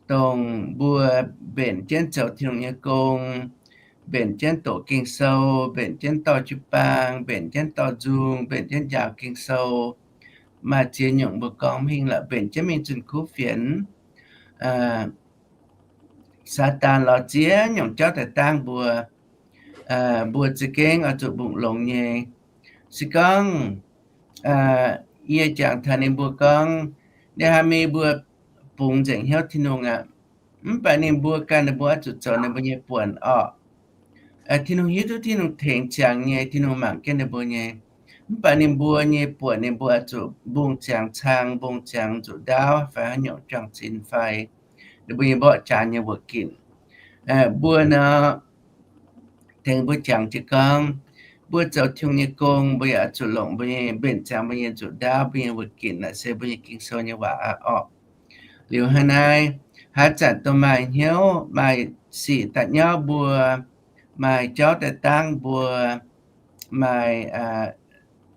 dongh mbuo mbenc jienv zoux Tin-Hungh nyei gong, mbenc jienv doqc Ging-Sou, mbenc jienv dorh jiu-baang, mbenc jienv dorh nzung, mbenc jienv njaaux Ging-Sou. Maaih ziex nyungc mbuo gorngv mv hingh lorqc, mbenc jienv mingh zunh kuv fienx. Saadaan lorz ziex nyungc jauv daaih dangv mbuo, mbuo za'gengh oix zuqc mbungh longx nyei. Se gorngv yie jangx taux ninh mbuo gorngv, Naaiv hnoi mbuo bungx nzengc hnyouv Tin-Hungh aqv. Mv baac ninh mbuo ganh ninh mbuo oix zuqc zoux ninh mbuo nyei buonc orqc. Tin-Hungh hiuv duqv Tin-Hungh tengx ziangx nyei, Tin-Hungh mangc jienv ninh mbuo nyei. Mv baac ninh mbuo nyei buonc ninh mbuo oix zuqc mbungh ziangx cang, mbungh ziangx nzuqc ndaauv fai haaix nyungc juang-zinh fai ninh mbuo nyei mborqv jaax nyei wuoqc ginc. Mbuo nor, tengx mbuo jangx jienv gorngv, mbuo zoux Tin-Hungh nyei gong, mbuo yaac oix zuqc longc mbuo nyei mbenc ziangx mbuo nyei nzuqc ndaauv, mbuo nyei wuoqc ginc naaic se mbuo nyei Ging-Sou nyei waac aqv orqc. Liuz hnangv naaiv, haaix zanc dongh maaih hnyouv, maaih sic daaih nyauv mbuo, maaih jauv daaih dangv mbuo, maaih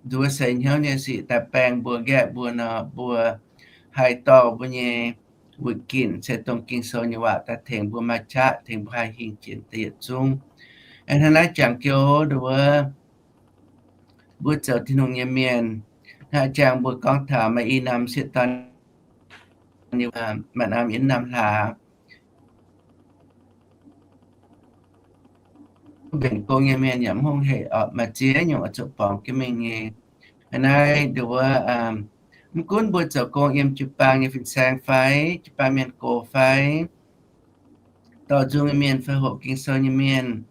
nduov seix hnyouv nyei sic daaih baeng mbuo, nqaeqv mbuo nor, mbuo haih dorh mbuo nyei wuoqc ginc se dongh Ging-Sou nyei waac daaih tengx mbuo maaih qaqv, tengx mbuo haih hingh jiex deix yietc zungv. Hnangv naaiv jangx jienv nduov, mbuo zoux Tin-Hungh nyei mienh, hnangv jangx mbuo gorngv taux maaih i norm sieqv dorn, maaih norm yiem norm hlaax, mbenc gong nyei mienh yaac mv hungh heic orqc, maaih ziex nyungc oix zuqc borngz jienv mingh nyei. Hnangv naaiv nduov, mv gunv mbuo zoux gong yiem jiu-baang nyei fin-saeng fai, jiu-baang mienh gox fai, dorh nzung nyei mienh fai hoqc Ging-Sou nyei mienh,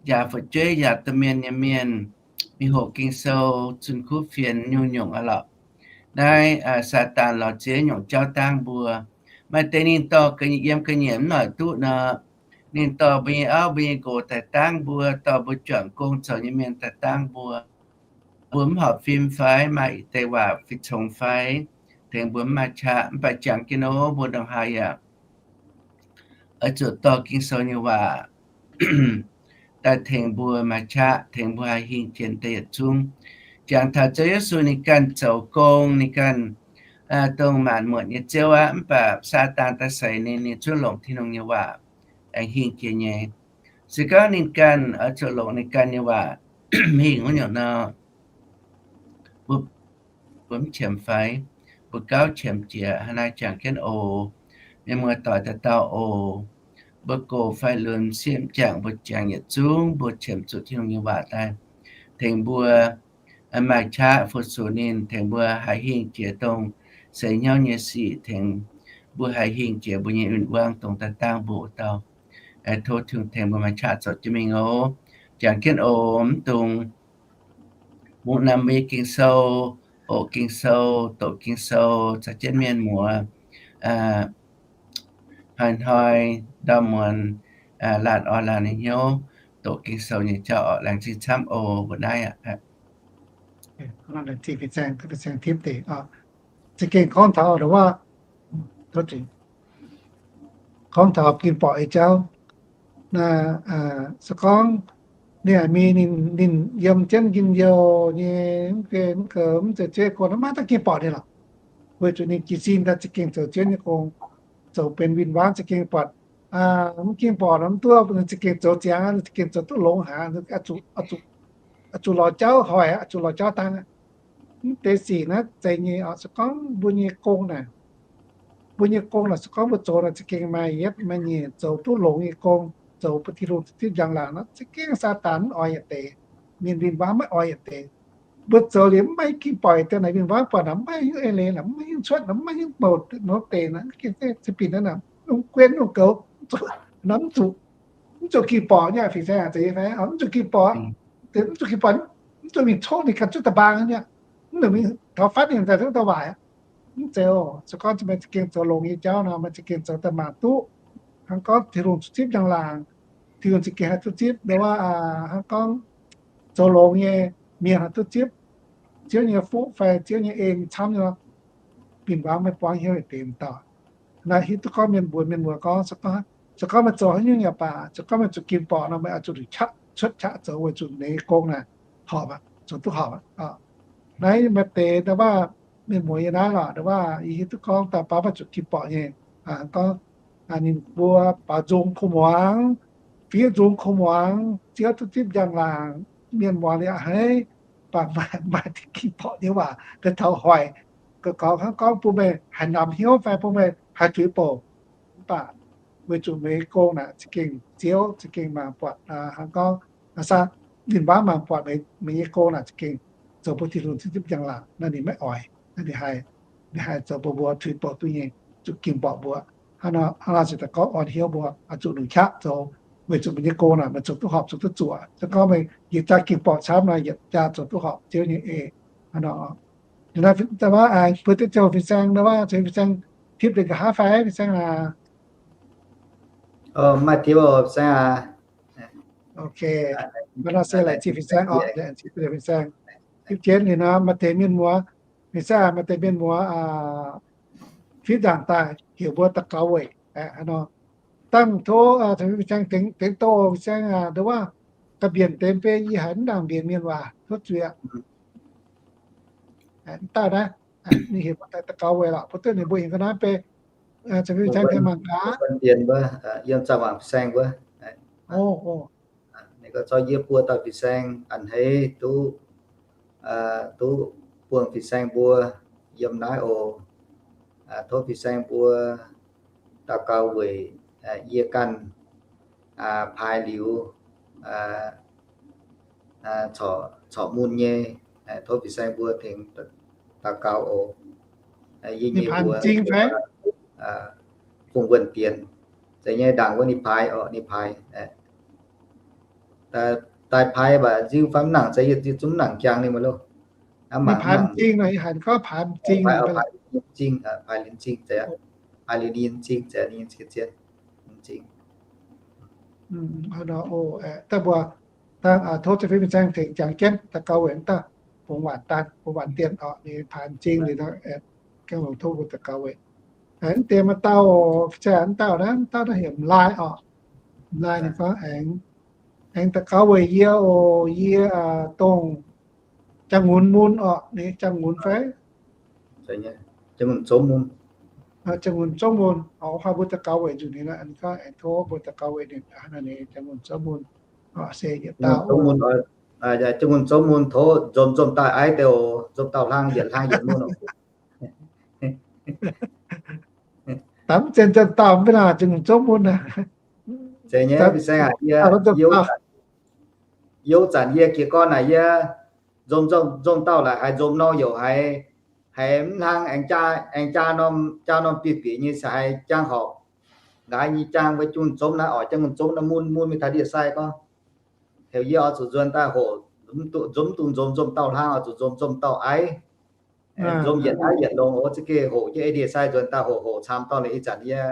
njaaux fu'jueiv, njaaux domh mienh nyei mienh, mingh hoqc Ging-Sou, zunh kuv fienx, nyungc-nyungc aqv lorqc. Naaiv Saadaan lorz ziex nyungc jauv dangv mbuo. Maaih deix ninh dorh yiem ga'nyiec mv noic duqv nor, ninh dorh mbuo nyei auv mbuo nyei nqox daaih dangv mbuo, dorh mbuo juangc gong zoux nyei mienh daaih dangv mbuo. Mbuo mv horpc fim fai maaih ih deix waac fih congx fai, tengx mbuo mv maaih qaqv. Mv baac jangx jienv nor, mbuo ndongc haaix yaac oix zuqc dorh Ging-Sou nyei waac daaih tengx mbuo maaih qaqv, tengx mbuo haih hingh jiex deix yietc zungv. Jangx taux Ziouv Yesu ninh ganh zoux gong, ninh ganh dongh maanc muotc nyei Ziouv aqv. Mv baac Saadaan daaih seix ninh, ninh zungv longc Tin-Hungh nyei waac aengx hingh jiex nyei. Se gorngv ninh ganh oix zuqc longc ninh ganh nyei waac hingh wuov nyungc nor, mbuo mv qiemx fai? Mbuo gauh qiemx jiex hnangv naaiv jangx jienv oc. Mienh muoz-doic dauh dauh oc. Mbuo gox fai lunx sieqv m'jangc mbuo jangx yietc zungv mbuo qiemx zuqc Tin-Hungh nyei waac daaih tengx mbuo maaih qaqv fu-sux ninh, tengx mbuo haih hingh jiex dongh seix hnyouv nyei sic, tengx mbuo haih hingh jiex mbuo nyei win-wangv dongh daaih dangh mbuo wuov dauh. Tov Tin-Hungh tengx mbuo maaih qaqv zoux jienv mingh oc. Jangx jienv oc. Mv dungx mungv namx mbuo nyei Ging-Sou, oc Ging-Sou, doqc Ging-Sou caux jienv mienh muoz hnoi-hnoi ndau muonz laanh orn laanh nyei hnyouv doqc Ging-Sou nyei jauv orqc. Laengz zingh camv oc. Mbuo naaiv aqv. Za'gengh gorngv taux, gorngv taux ging-borqc nyei jauv, se gorngv ninh mingh, ninh yiem jienv njien-youh nyei, mv zeiz, mv zeiz zuov go, maiv daaih ging-borqc ninh lorqc. Weic zuqc ninh jiez sin daaih za'gengh zoux jienv nyei gong, zoux benx win-wangv za'gengh buatc, mv ging-borqc nor mv duqv, ninh za'gengh zoux ziangx, ninh za'gengh zoux duqv longx haic, zuqc lorz jauv hoic, zuqc lorz jauv dangh. Mv deix sic naaiv zeiz nyei oc. Se gorngv mbuo nyei gong naaic, mbuo nyei gong naaic, se gorngv mbuo zoux naaic za'gengh maaih yietv maaih nyeic zoux duqv longx nyei gong, zoux bun Tin-Hungh zipv njang-laangc nor, za'gengh Saadaan mv oix yietc deix, mienh win-wangv maiv oix yietc deix. Mbuo zoux liuz mv maaih ging-borqc yietc deix naaic, win-wangv buatc naaic mv maaih nyungc eix leiz naaic, mv maaih nyungc cuotv naaic, mv maaih nyungc mouc nor deix naaic, zinh binh naaiv naaic, mv guenv nyungc goux, mv zuqc, mv zuqc ging-borqc nyei fingx saeng, mv zuqc ging-borqc, mv zuqc ging-borqc, mv zuqc mingh coqv ninh ganh zuqv da'mbaang nyei, mv zuqc mingh taux fatv ninh daaih zuqv da'waaic. Mv zeiz oc. Se gorngv meih za'gengh zoux longx nyei jauv nor, meih za'gengh zoux daaih mangc duqv hnangv gorngv Tin-Hungh zuqc zipv njang-laangc, Tin-Hungh za'gengh haih duqv zipv, hnangv gorngv zoux longx nyei mienh haih duqv zipv Ziouv nyei fuqv fai Ziouv nyei en camv nyei, win-wangv maiv buangv hnyouv yietc deix dauh. Naaiv hiuv duqv gorngv mienh mbuox mienh muoz gorngv, se gorngv meih zoux haaix nyungc yaac baac, se gorngv meih zuqc ging-borqc nor, meih oix zuqc liuz qaqv, cuotv qaqv zoux weic zuqc ninh nyei gong naaic horpc aqv, zoux duqv horpc aqv. Naaiv maaih deix nda'waav mienh muoz yiem naaiv lorqc, nda'waav yie hiuv duqv gorngv dauh baav maaih zuqc ging-borqc nyei, gorngv ninh mbuo baaux nzung kuv muangx, fiev nzung kuv muangx, Ziouv duqv zipv njang-laangc, mienh muangx liuz a'hneiv, baac maaih, maaih deix ging-borqc nyei waac daaih taux hoic, gorngv, gorngv hnangv gorngv bun meih haih namx hnyouv fai bun meih haih zuiz bouc. Mv baac weic zuqc meih nyei gong naaic za'gengh Ziouv za'gengh mangc buatc, hnangv gorngv win-wangv mangc buatc meih nyei gong naaic za'gengh zoux bun Tin-Hungh zipv njang-laangc nor, ninh maiv oix. Ninh haih, ninh haih zoux bun mbuo zuiz bouc duqv nyei, zuqc ging-borqc mbuo. Hnangv nor se daaih gorngv orn hnyouv mbuo oix zuqc longc qaqv zoux, weic zuqc meih nyei gong naaic meih zoux duqv horpc, zoux duqv zuoqc. Se gorngv meih yietc jaa ging-borqc camv nor, yietc jaa zoux duqv horpc Ziouv nyei eix. Hnangv nor, bun deix fin-saeng, fin-saeng tipv deix nqa'haav fai fin-saeng aac? Maaih tipv oc, fin-saeng aac. Ok. Maiv nor se laengz zingh fin-saeng oc, laengz zingh fin-saeng. Tipv jienv liuz nor, maaih deix mienh muoz, fin-saeng maaih deix mienh muoz fiev nzaangc daaih heuc mbuo daux gaux weic. Hnangv nor, dangh tov fin-saeng tengx, tengx doh fin-saeng aac, nda'waav ga'mbienc deix mv bei yie haiz mv nangc mbienc mienh waac, tov zuiz aqv. Mv daaih naaiv, ninh heuc mbuo daux gaux weic lorqc, mbuo duqv ninh mbuo heuc ga'naaiv bei, fin-saeng tengx mangc gaax. Yiem zaah waangc fin-saeng wuov. Ninh gorngv zorqv yie buo dauh fin-saeng a'hneiv duqv, duqv buangh fin-saeng mbuo yiem naaiv oc. Tov fin-saeng mbuo daux gaux weic yie ganh paaix liuz corc mun nyei. Tov fin-saeng mbuo tengx daux gaux oc. Yie nyei mbuox fungx wuonh dienx, zeiz nyei ndaangc wuov ninh paaix oc, ninh paaix. Daaih paaix mv baac nziu fai mv nangc, zeiz yietc zungv mv nangc jangx ninh mv loh. Ninh paaix m'zing nor, ih haic gorngv paaix m'zing, paaix liuz m'zing, paaix liuz m'zing zeiz, paaix liuz ninh m'zing zeiz, ninh zien m'zing. Daaih mbuo, dangh tov za'fei fin-saeng tengx jangx jienv daux gaux weic daaih bungx waanc daan, bungx waanc dienx oc, ninh paaix m'zing liuz nor, gaengh longc tov mbuo daux gaux weic. Mv deix maaih dauh, fin-saeng mv dauh naaiv, mv dauh naaiv heuc M'laaih oc. M'laaih ninh gorngv aengx, aengx daux gaux weic yie oc, yie dongh Jangx-Ngunz mun orqc, ninh Jangx-Ngunz fai? Jangx-Ngunz zomv mun. Jangx-Ngunz zomv mun, oix mbuo daux gaux weic nzunc ninh, ninh gorngv aengx tov mbuo daux gaux weic ninh, ninh Jangx-Ngunz zomv mun. Se yietc dauh zomv mun oc. Jung-Mun zomv mun tov nzomz nzomz dauh aiv deix oc, nzomz dauh hlang yietc hlang yietc mun oc. Daaih mv zeiz nzomz dauh mv baac naaic Jung-Mun zomv mun aac. Zeiz nyei, fin-saeng aac, yie, yie, yie zanc yie jiez gorn naaic yie nzomz, nzomz, nzomz dauh laaix haiz nzomz nor youc haiz, haiz mv hlang aengx jaa, aengx jaa norm, jaa norm bieqc bieqc nyei se haiz jangx horpc. Nqaaix nyei jangx wuov Jung-Mun zomv naaiv oc, Jung-Mun zomv naaiv mun mun mingh taux ndie-sai gorngv, heuc yie oix zuqc nzuonx daaih hoqc, nzomz, nzomz, nzomz, nzomz dauh hlang oix zuqc nzomz nzomz dauh aiv. Nzomz yietc aiv yietc longx oc. Za'gengh hoqc jienv ndie-sai nzuonx daaih hoqc hoqc camv dorh leiz ih zanc yie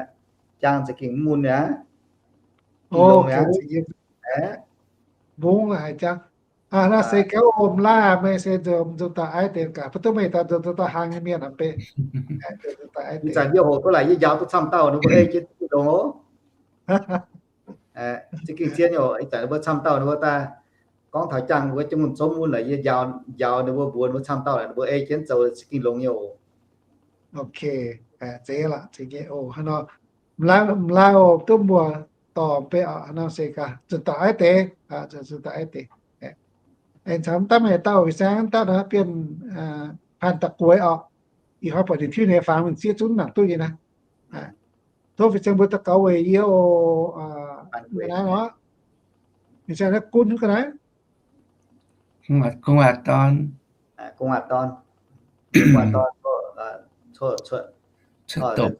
jangx za'gengh mv mun aqv. Mbungv haiz jangx. Naaiv se gauh om laaih meih se nzomz nzomz dauh aiv deix gaax, mv duqv meih daaih nzomz nzomz dauh hlang nyei mienh aqv beiv. Ih zanc yie hoqc duqv laaix yie njaaux duqv camv dauh ninh mbuo ei jienv longx oc. Za'gengh zien oc. Ih zanc ninh mbuo camv dauh ninh mbuo daaih gorngv taux jangx wuov Jung-Mun zomv mun laaix yie njaaux, njaaux ninh mbuo mbuox ninh mbuo camv dauh laaix ninh mbuo ei jienv zoux za'gengh longx nyei oc. Ok, zeiz lorqc, zeiz nyei oc. Hnangv nor, m'laaih, m'laaih oc, duqv mbuo dorh beiv oc. Hnangv nor se gaax, zunh dauh aiv deix, zunh dauh aiv deix. Aengx caux mv daaih meih dauh fin-saeng daaih nor bienh panh da'gueix oc. Ih hnoi buatc ninh tiuv nyei fangx mingh zieqv zunv nangc duqv nyei naaiv. Tov fin-saeng mbuo daux gaux weic yie oc. Naaiv oc, fin-saeng naaiv gunv ga'naaiv. Gu'nguaaz dorn, gu'nguaaz dorn, gu'nguaaz dorn, cuotv doqc.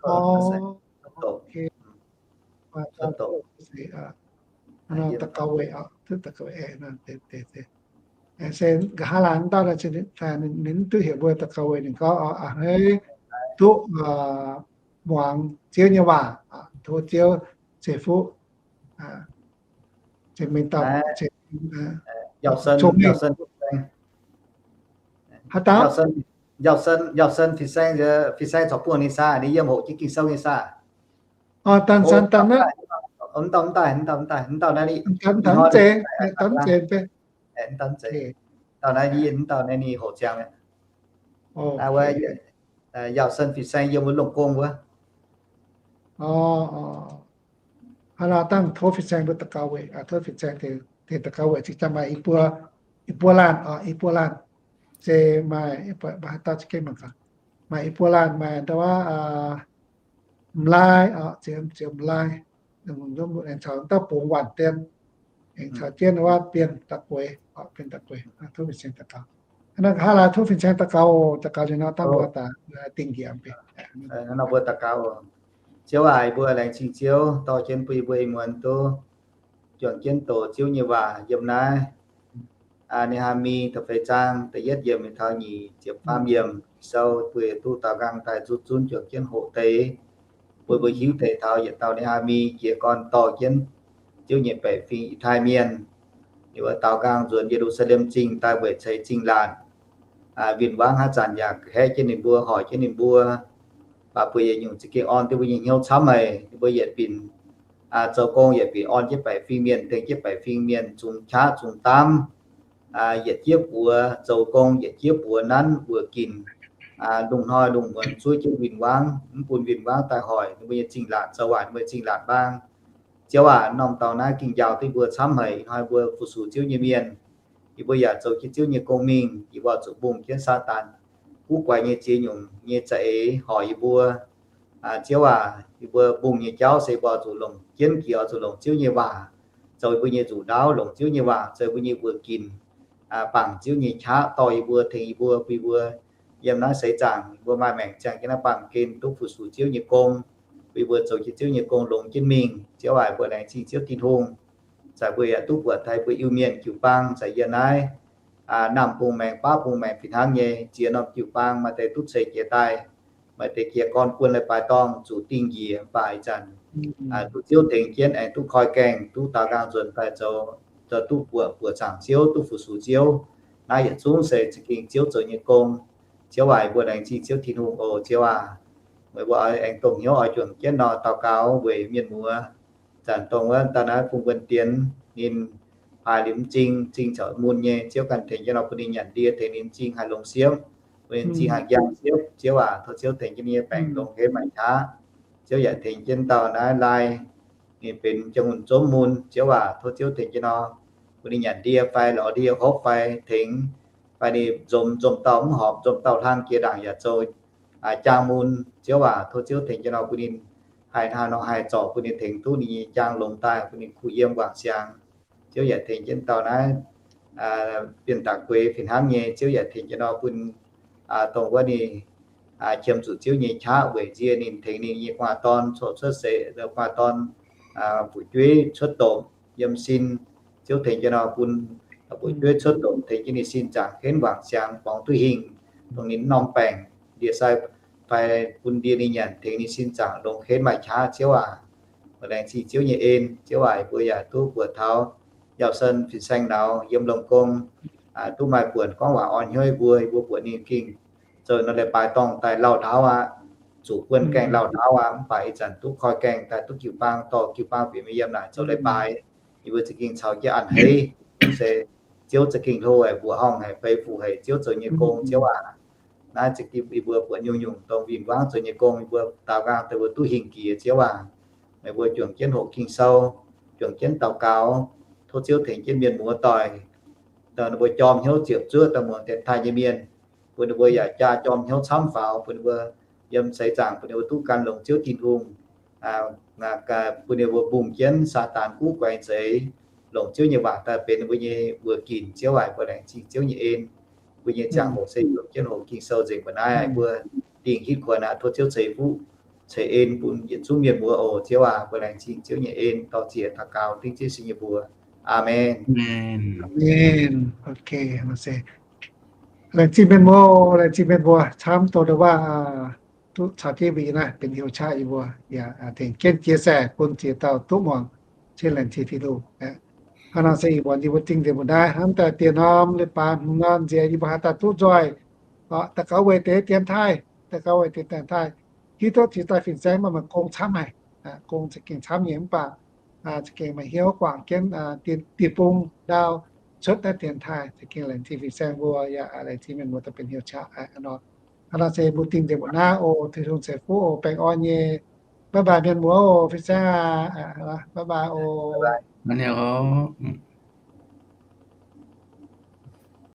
Daux gaux weic, se nqa'haav laanh dauh ninh mv duqv heuc mbuo daux gaux weic, ninh gorngv, a'hneiv duqv muangx Ziouv nyei waac, tov Ziouv ceix fuqv. Mingh dauh, Yauh Sen, Yauh Sen, Yauh Sen fin-saeng, fin-saeng corc buangh ninh saah, ninh yiem hoqc jienv Ging-Sou nyei saah? Orv, dangh san dangh naaiv, mv dauh, mv daaih, mv dauh, mv daaih, mv dauh naaiv, mv zeiz, mv zeiz, mv zeiz. Dauh naaiv yie, mv dauh naaiv ninh hoqc ziangx mi'aqv. Yauh Sen fin-saeng yiem wuov longh gong wuov. Hnangv nor dangh tov fin-saeng mbuo daux gaux weic, tov fin-saeng tengx daux gaux weic cingx daaih maaih i buo, i buo laanh, i buo laanh. Se maaih, maaih haaix dauh za'gengh mangc gaax, maaih i buo laanh maaih ndau wuov, m'laaih, ziouc, ziouc m'laaih, aengx caux dauh bungx waanc dien, aengx caux jienv wuov bienh da'gueix, bienh da'gueix, tov fin-saeng daux gaux. Hnangv nor nqa'haav laanh tov fin-saeng daux gaux, daux gaux liuz nor dangh mbuo daaih dingh njiec mv bei. Hnangv nor mbuo daux gaux. Ziouv aac, yie mbuo laengz zingh Ziouv dorh jienv bun yie mbuo ih muonz duqv juangc jienv doqc Ziouv nyei waac yiem naaiv. Ni^haa^mi da'feix zaang da'yietv yiemc mingh taux nyic ziepc faam yiemc Ging-Sou, bun yie duqv daaux nqaang daaih zuqc zunv juangc jienv hoqc deix, bun mbuo hiuv deix taux yietc dauh Ni^haa^mi jiez gorn dorh jienv Ziouv nyei baeqc fingx Yiutai Mienh, ninh mbuo daaux nqaang nzuonx Ye^lu^saa^lem Zingh daaih weic ceix zingh laatc. Win-wangv haaix zanc yaac haeqv jienv ninh mbuo, hoic jienv ninh mbuo, baac mbuo yietc nyungc za'gengh orn duqv mbuo nyei hnyouv camv haic. Ninh mbuo yietc binc zoux gong, yietc binc orn jienv baeqc fingx mienh, tengx jienv baeqc fingx mienh zungx qaqv zungx daamv, yietc jieqv buoz zoux gong, yietc jieqv buoz nanv wuoqc ginc, lungh hnoi lungh muonz zuov jienv win-wangv, mv bun win-wangv daaih hoic ninh mbuo nyei zingh laatc, zoux waaic ninh mbuo nyei zingh laatc mbaang. Ziouv aac, norm dorngx naaiv gengh njaaux duqv mbuo camv haic. Ih hnoi mbuo fu-sux Ziouv nyei mienh, yie mbuo yaac zoux jienv Ziouv nyei gong mingh, yie mbuo zuqc mbungh jienv Saadaan guv guaix nyei ziex nyungc nyei za'eix hoic yie mbuo. Ziouv aac, yie mbuo mbungh nyei jauv se mbuo oix zuqc longc jienv jiex, oix zuqc longc Ziouv nyei waac zoux yie mbuo nyei nzuqc ndaauv, longc Ziouv nyei waac zoux yie mbuo nyei wuoqc ginc, bangc Ziouv nyei qaqv dorh yie mbuo, tengx yie mbuo, bun yie mbuo yiem naaiv seix zaangc yie mbuo maaih maengc ziangh jienv naaiv baamh gen duqv fu-sux Ziouv nyei gong, bun yie mbuo zoux jienv Ziouv nyei gong longx jienv mingh. Ziouv aac, mbuo laengz zingh Ziouv Tin-Hungh, zaqc mbuo yaac duqv buatc taaih mbuo Iu-Mienh jiu-baang zaqc yie naaiv, naamh bung maengx, baav bung maengx fih hnangv nyei, ziex norm jiu-baang maaih deix duqv ceix jiez daaih, maaih deix jiez gorn guon leiz-baaix dorngh zuqc dingh njiec, mv baac ih zanc duqv Ziouv tengx jienv aengx duqv koi gaengh, duqv daaux nqaang nzuonx daaih zoux, zoux duqv buoqc, buoqc zaangc Ziouv, duqv fu-sux Ziouv. Naaiv yietc zungv se za'gengh Ziouv zoux nyei gong. Ziouv aac, mbuo laengz zingh Ziouv Tin-Hungh oc. Ziouv aac, meih mbuo oix aengx dongh hnyouv oix juangc jienv nor daux gaux weic mienh muoz. Zanc dongh wuov dauh naaiv Fung Wuonh Dienx ninh paaix liuz m'zing, m'zing corc mun nyei, Ziouv ganh tengx jienv nor bun ninh nyanc ndie, tengx ninh m'zing haih longx siepv, bun ninh m'zing haih njang siepv. Ziouv aac, tov Ziouv tengx jienv ninh nyei baengc longx henv maaic qaqv. Ziouv yaac tengx jienv dauh naaiv Lai, ninh benx jangx-hunc zomv mun. Ziouv aac, tov Ziouv tengx jienv nor ninh nyanc ndie fai lorz ndie hopv fai tengx, fai ninh nzomz, nzomz dauh mv horpc, nzomz dauh hlang jiex ndaangc yaac zoux jaang mun. Ziouv aac, tov Ziouv tengx jienv nor bun ninh haih hnangv nor haih zorc, bun ninh tengx duqv ninh nyei jaang longx daaih, bun ninh kuh yiem wangc siangx. Ziouv yaac tengx jienv dauh naaiv bienh daaih gueix fih hnangv nyei. Ziouv yaac tengx jienv nor bun dongh wuov ninh qiemx zuqc Ziouv nyei qaqv weic nzie ninh, tengx ninh nyei gu'nguaaz dorn coqv cuotv seix, gu'nguaaz dorn fu'jueiv cuotv domh yiem sin. Ziouv tengx jienv nor bun fu'jueiv cuotv domh tengx jienv ninh sin zaangc henv wangc siangx borngz duqv hingh, dongh ninh norm baengc ndie-sai fai bun ndie ninh nyanc tengx ninh sin zaangc longx henv maaih qaqv. Ziouv aac, mbuo laengz zingh Ziouv nyei en. Ziouv aac, mbuo yaac duqv buatc taux Yauh Sen fin-saeng nauz yiem lomc gong duqv maaih buonc gorngv waac orn hnyouv mbuo, mbuo buatc ninh gengh zoux nor leiz-baaix dorngh daaih lauh ndaauv aqv, zuqc buonv gaengh lauh ndaauv aqv. Mv baac ih zanc duqv koi gaengh daaih duqv jiu-baang dorh jiu-baang bieqc mingh yiem naaic zoux leiz-baaix. Yie mbuo za'gengh caux jienv a'hneiv hei, se Ziouv za'gengh hlo haic, mbuoqc horngh haic, fei fuc haic. Ziouv zoux nyei gong, Ziouv aac, naaiv za'gengh yie mbuo buatc nyungc-nyungc dongh win-wangv zoux nyei gong, yie mbuo daaux nqaang daaih mbuo duqv hingh jiex. Ziouv aac, meih mbuo juangc jienv hoqc Ging-Sou, juangc jienv daux gaux, tov Ziouv tengx jienv mienh muoz doic, dongh ninh mbuo jorm hnyouv ziepc zuoqv daaih muangx dienx taaih nyei mienh, bun ninh mbuo yaac jaa jorm hnyouv camv faaux, bun ninh mbuo yiem seix zaangc bun ninh mbuo duqv gan longx Ziouv Tin-Hungh, bun ninh mbuo mbungh jienv Saadaan guv guaix zeix, longc Ziouv nyei waac daaih benx ninh mbuo nyei wuoqc ginc. Ziouv aac, mbuo laengz zingh Ziouv nyei en. Mbuo nyei ziangh hoc se juangc jienv hoqc Ging-Sou nzengc. Mbuo naaiv mbuo dingh hitv kuonx aqv. Tov Ziouv ceix fuqv ceix en bun yietc zungv mienh muoz oc. Ziouv aac, mbuo laengz zingh Ziouv nyei en, dor-ziec daux gaux dengv Ziouv sin nyei mbuox. Aamen. Laengz zingh mienh muoz, laengz zingh mienh mbuo camv, dongh ndau waac duqv caux jienv mbuo naaiv benx hnyouv qaqv yie mbuo yaac tengx jienv chia sẻ bun ziex dauh duqv muangx Chin Language video. Hnangv naaiv se ih muonz yie mbuo dingh nzengc mbuo naaiv hnangv daaih dieh norm leiz-baaix hmz norm nziex yie mbuo haaix dauh duqv nzoih, daux gaux weic deix dienx taaih, daux gaux weic deix dienx taaih, hiuv duqv ziex daaih fin-saeng maaih maaih gong camv haic, gong za'gengh camv nyei mv baac za'gengh maaih hnyouv guangc jienv dieh bung ndau cuotv naaiv dienx taaih. Za'gengh laengz zingh fin-saeng mbuo yaac laengz zingh mienh muoz daaih benx hnyouv qaqv nor. Hnangv naaiv se mbuo dingh nzengc mbuo naaiv oc. Tin-Hungh ceix fuqv oc. Baengh orn nyei. Bye bye mienh muoz oc. Fin-saeng aac, bye bye oc.